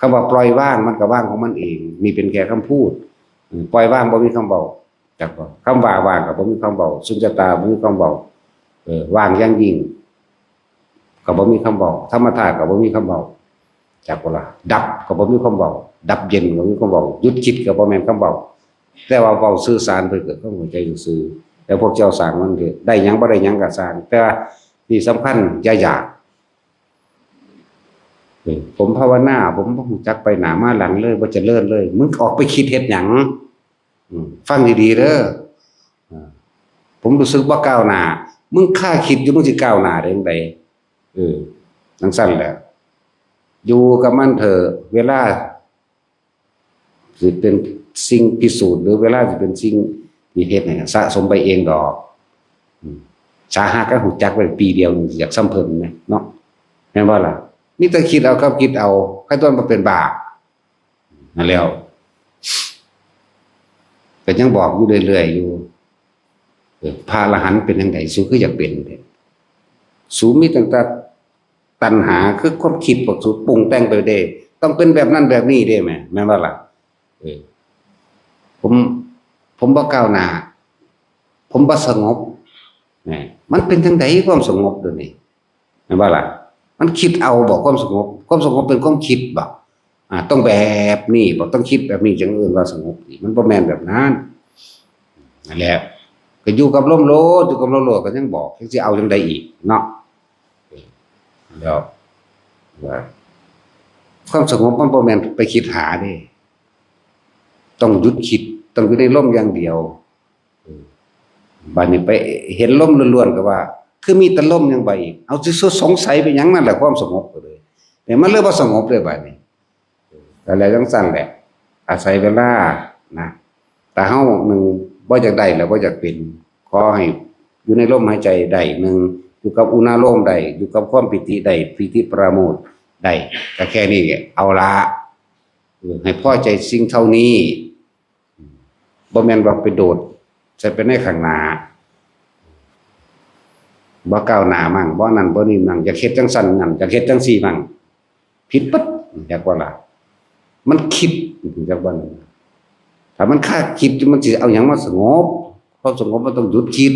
คำว่าปล่อยวางมันก็วางของมันเอง นี่เป็นแค่คำพูด อืม ปล่อยวางบ่มีคำเว้า จักบ่ คำว่าว่างก็บ่มีคำเว้า สุญญตาบ่มีคำเว้า เออ ว่างอย่างยิ่ง ก็บ่มีคำเว้า ธรรมธาตุก็บ่มีคำเว้า จักบ่ล่ะ ดับก็บ่มีคำเว้า ดับเย็นก็บ่มีคำเว้า หยุดคิดก็บ่แม่นคำเว้า แต่ว่าเว้าสื่อสารเพื่อเกิดความเข้าใจซื่อๆ แล้วพวกเจ้าสร้างมันเถอะ ได้หยังบ่ได้หยังก็ซ่าง แต่ว่าที่สำคัญอย่าอยาก เออ ผมภาวนา ผมบ่รู้จักไปหน้ามาหลังเลย บ่เจริญเลย มึงออกไปคิดเฮ็ดหยัง อืม ฟังดีๆ เด้อ อ่า ผมรู้สึกบ่ก้าวหน้า มึงคาคิดอยู่ มึงสิก้าวหน้าได้จั่งใด เออ จั่งซั้นแหละ อยู่กับมันเถอะ เวลาสิเป็นสิ่งพิสูจน์ หรือเวลาสิเป็นสิ่งที่เฮ็ดให้สะสมไปเองดอก อืม สาหากก็รู้จักไว้ปีเดียวนี่อยากส่ำเพิ่นแหมเนาะ แม่นบ่ล่ะ มีแต่คิดเอากับคิดเอา ใครตัวมันเป็นบ้า นั่นแล้ว ก็ยังบอกอยู่เรื่อยๆ อยู่ เออ พระอรหันต์เป็นจั่งใด สูคืออยากเป็นเด้ สูมีตั้งแต่ตัณหา คือความคิดพวกสูปรุงแต่งไปเด้ ต้องเป็นแบบนั้นแบบนี้เด้แหม แม่นบ่ล่ะ เออ ผม ผมบ่ก้าวหน้า ผมบ่สงบ นี่ มันเป็นจังใดความสงบเดี๋ยวนี้ แม่นบ่ล่ะ? มันคิดเอาบ่ความสงบ ความสงบเป็นความคิดบ่ อ่า ต้องแบบนี้บ่ ต้องคิดแบบนี้จังเอิ้นว่าสงบนี่ มันบ่แม่นแบบนั้น นั่นแหละ ก็อยู่กับลมโลด อยู่กับลมโลด ก็ยังบอก จักสิเอาจังใดอีกเนาะ แล้วว่า ความสงบมันบ่แม่นไปคิดหาเด้ ต้องหยุดคิด ต้องอยู่ในลมอย่างเดียว เออ บัดนี้ไปเห็นลมล้วนๆ ก็ว่า คือมีแต่ลมยังบ่อีก เอาสิสงสัยไปหยัง นั่นแหละความสงบก็เลย เนี่ยมันเลยบ่สงบเลยบัดนี้ ก็แล้วจังซั่นแหละ อาศัยเวลานะ ถ้าเฮาหนึ่งบ่อยากได้แล้วบ่อยากเป็น ขอให้อยู่ในลมหายใจได้หนึ่ง อยู่กับอุณาโลมได้ อยู่กับความปีติได้ ปีติปราโมทย์ได้ ก็แค่นี้เอาละ เออ ให้พอใจสิ่งเท่านี้ บ่แม่นว่าไปโดดใส่ไปในข้างหน้า บ่ก้าวหน้ามั่ง บ่นั่นบ่นี่มั่ง อยากเฮ็ดจังซั่นมั่ง อยากเฮ็ดจังซี่มั่ง ผิดปั๊บ จักว่าล่ะ มันคิด จักว่าล่ะ ถ้ามันคาดคิด มันสิเอาหยังมาสงบ ความสงบมันต้องหยุดคิด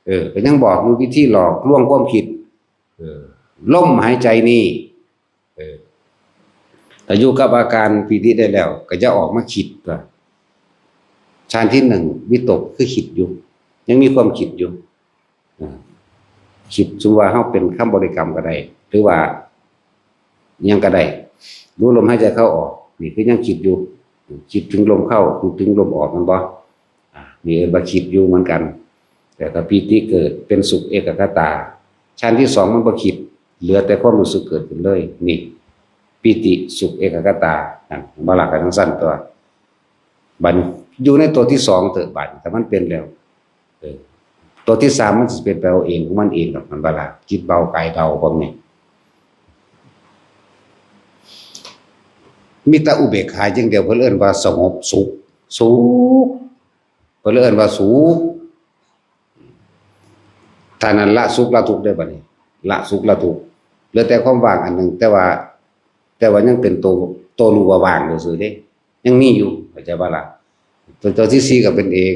เออ ก็ยังบอกอยู่วิธีหลอกลวงความคิด เออ ลมหายใจนี่ เออ ถ้าอยู่กับอาการปีติได้แล้ว ก็จะออกมาคิดว่า ฌานที่หนึ่ง วิตกคือคิดอยู่ ยังมีความคิดอยู่ อ่า คิด สมมุติว่าเฮาเป็นคำบริกรรมก็ได้ หรือว่าหยังก็ได้ รู้ลมหายใจเข้าออก นี่คือยังคิดอยู่ คิดถึงลมเข้า คิดถึงลมออก แม่นบ่? อ่า นี่เอิ้นว่าคิดอยู่เหมือนกัน แต่ถ้าปีติเกิดเป็นสุขเอกัคคตา ฌานที่สองมันบ่คิด เหลือแต่ความรู้สึกเกิดขึ้นเลย นี่ ปีติสุขเอกัคคตา นั่น บ่ล่ะ ก็จังซั่นตัว บัดนี้อยู่ในตัวที่สองเถอะบัดนี้ ถ้ามันเป็นแล้ว เออ ตัวที่สามมันสิเป็นไปเอาเองของมันเองดอก แม่นบ่ล่ะ จิตเบากายเบาพวกนี้ มีแต่อุเบกขาอย่างเดียว เพิ่นเอิ้นว่าสงบสุข สุข เพิ่นเอิ้นว่าสุข ถ้านั้นละสุขละทุกข์ได้บัดนี้ ละสุขละทุกข์ เหลือแต่ความว่างอันหนึ่ง แต่ว่า แต่ว่ายังเป็นตัว ตัวรู้ว่าว่างซื่อๆเด้ ยังมีอยู่ เข้าใจบ่ล่ะ? ตัว ตัวที่สี่ก็เป็นเอง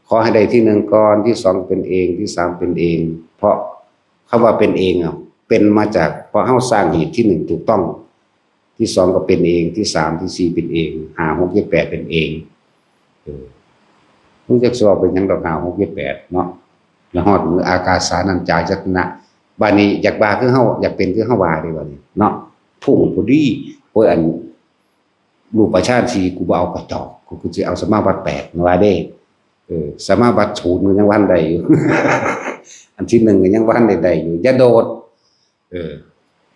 ขอให้ได้ที่หนึ่งก่อน ที่สองเป็นเอง ที่สามเป็นเอง เพราะคำว่าเป็นเองอะ เป็นมาจาก เพราะเฮาสร้างเหตุที่หนึ่งถูกต้อง ที่สองก็เป็นเอง ที่สาม ที่สี่เป็นเอง ห้า หก เจ็ด แปดเป็นเอง เออ มันจักสิว่าเป็นหยังดอก ห้า หก เจ็ด แปด เนาะ แล้วฮอดมื้ออากาสานัญจายตนะ บัดนี้อยากว่าคือเฮา อยากเป็นคือเฮาว่าเด้บัดนี้เนาะ พุ่งพอดี โอ้ย อัน รูปฌานสี่ กูบ่เอากระจอก กู กูสิเอาสมาบัติแปด ว่าเด้ เออ สมาบัติศูนย์มันยังบ่ทันได้อยู่ อันที่หนึ่งก็ยังบ่ทันได้ได้อยู่ อย่าโดด เออ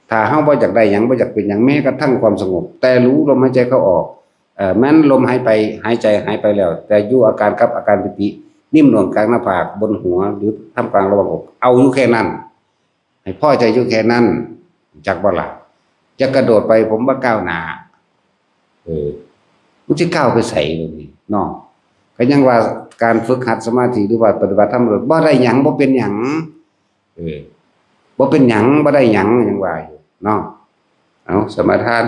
ถ้าเฮาบ่อยากได้หยัง บ่อยากเป็นหยัง แม้กระทั่งความสงบ แต่รู้ลมหายใจเข้าออก เอ่อ แม้นลมหายไป หายใจหายไปแล้ว แต่อยู่อาการกับอาการปีติ นิ่มนวลกลางหน้าผาก บนหัว หรือท่ามกลางระหว่างอก เอาอยู่แค่นั้น ให้พอใจอยู่แค่นั้น จักบ่ล่ะ จะกระโดดไป ผมบ่ก้าวหน้า เออ มันสิก้าวไปไสเดี๋ยวนี้เนาะ ก็ยังว่าการฝึกหัดสมาธิ หรือว่าปฏิบัติธรรม บ่ได้หยัง บ่เป็นหยัง เออ บ่เป็นหยัง บ่ได้หยัง ยังว่าอยู่เนาะ เอา สมาทาน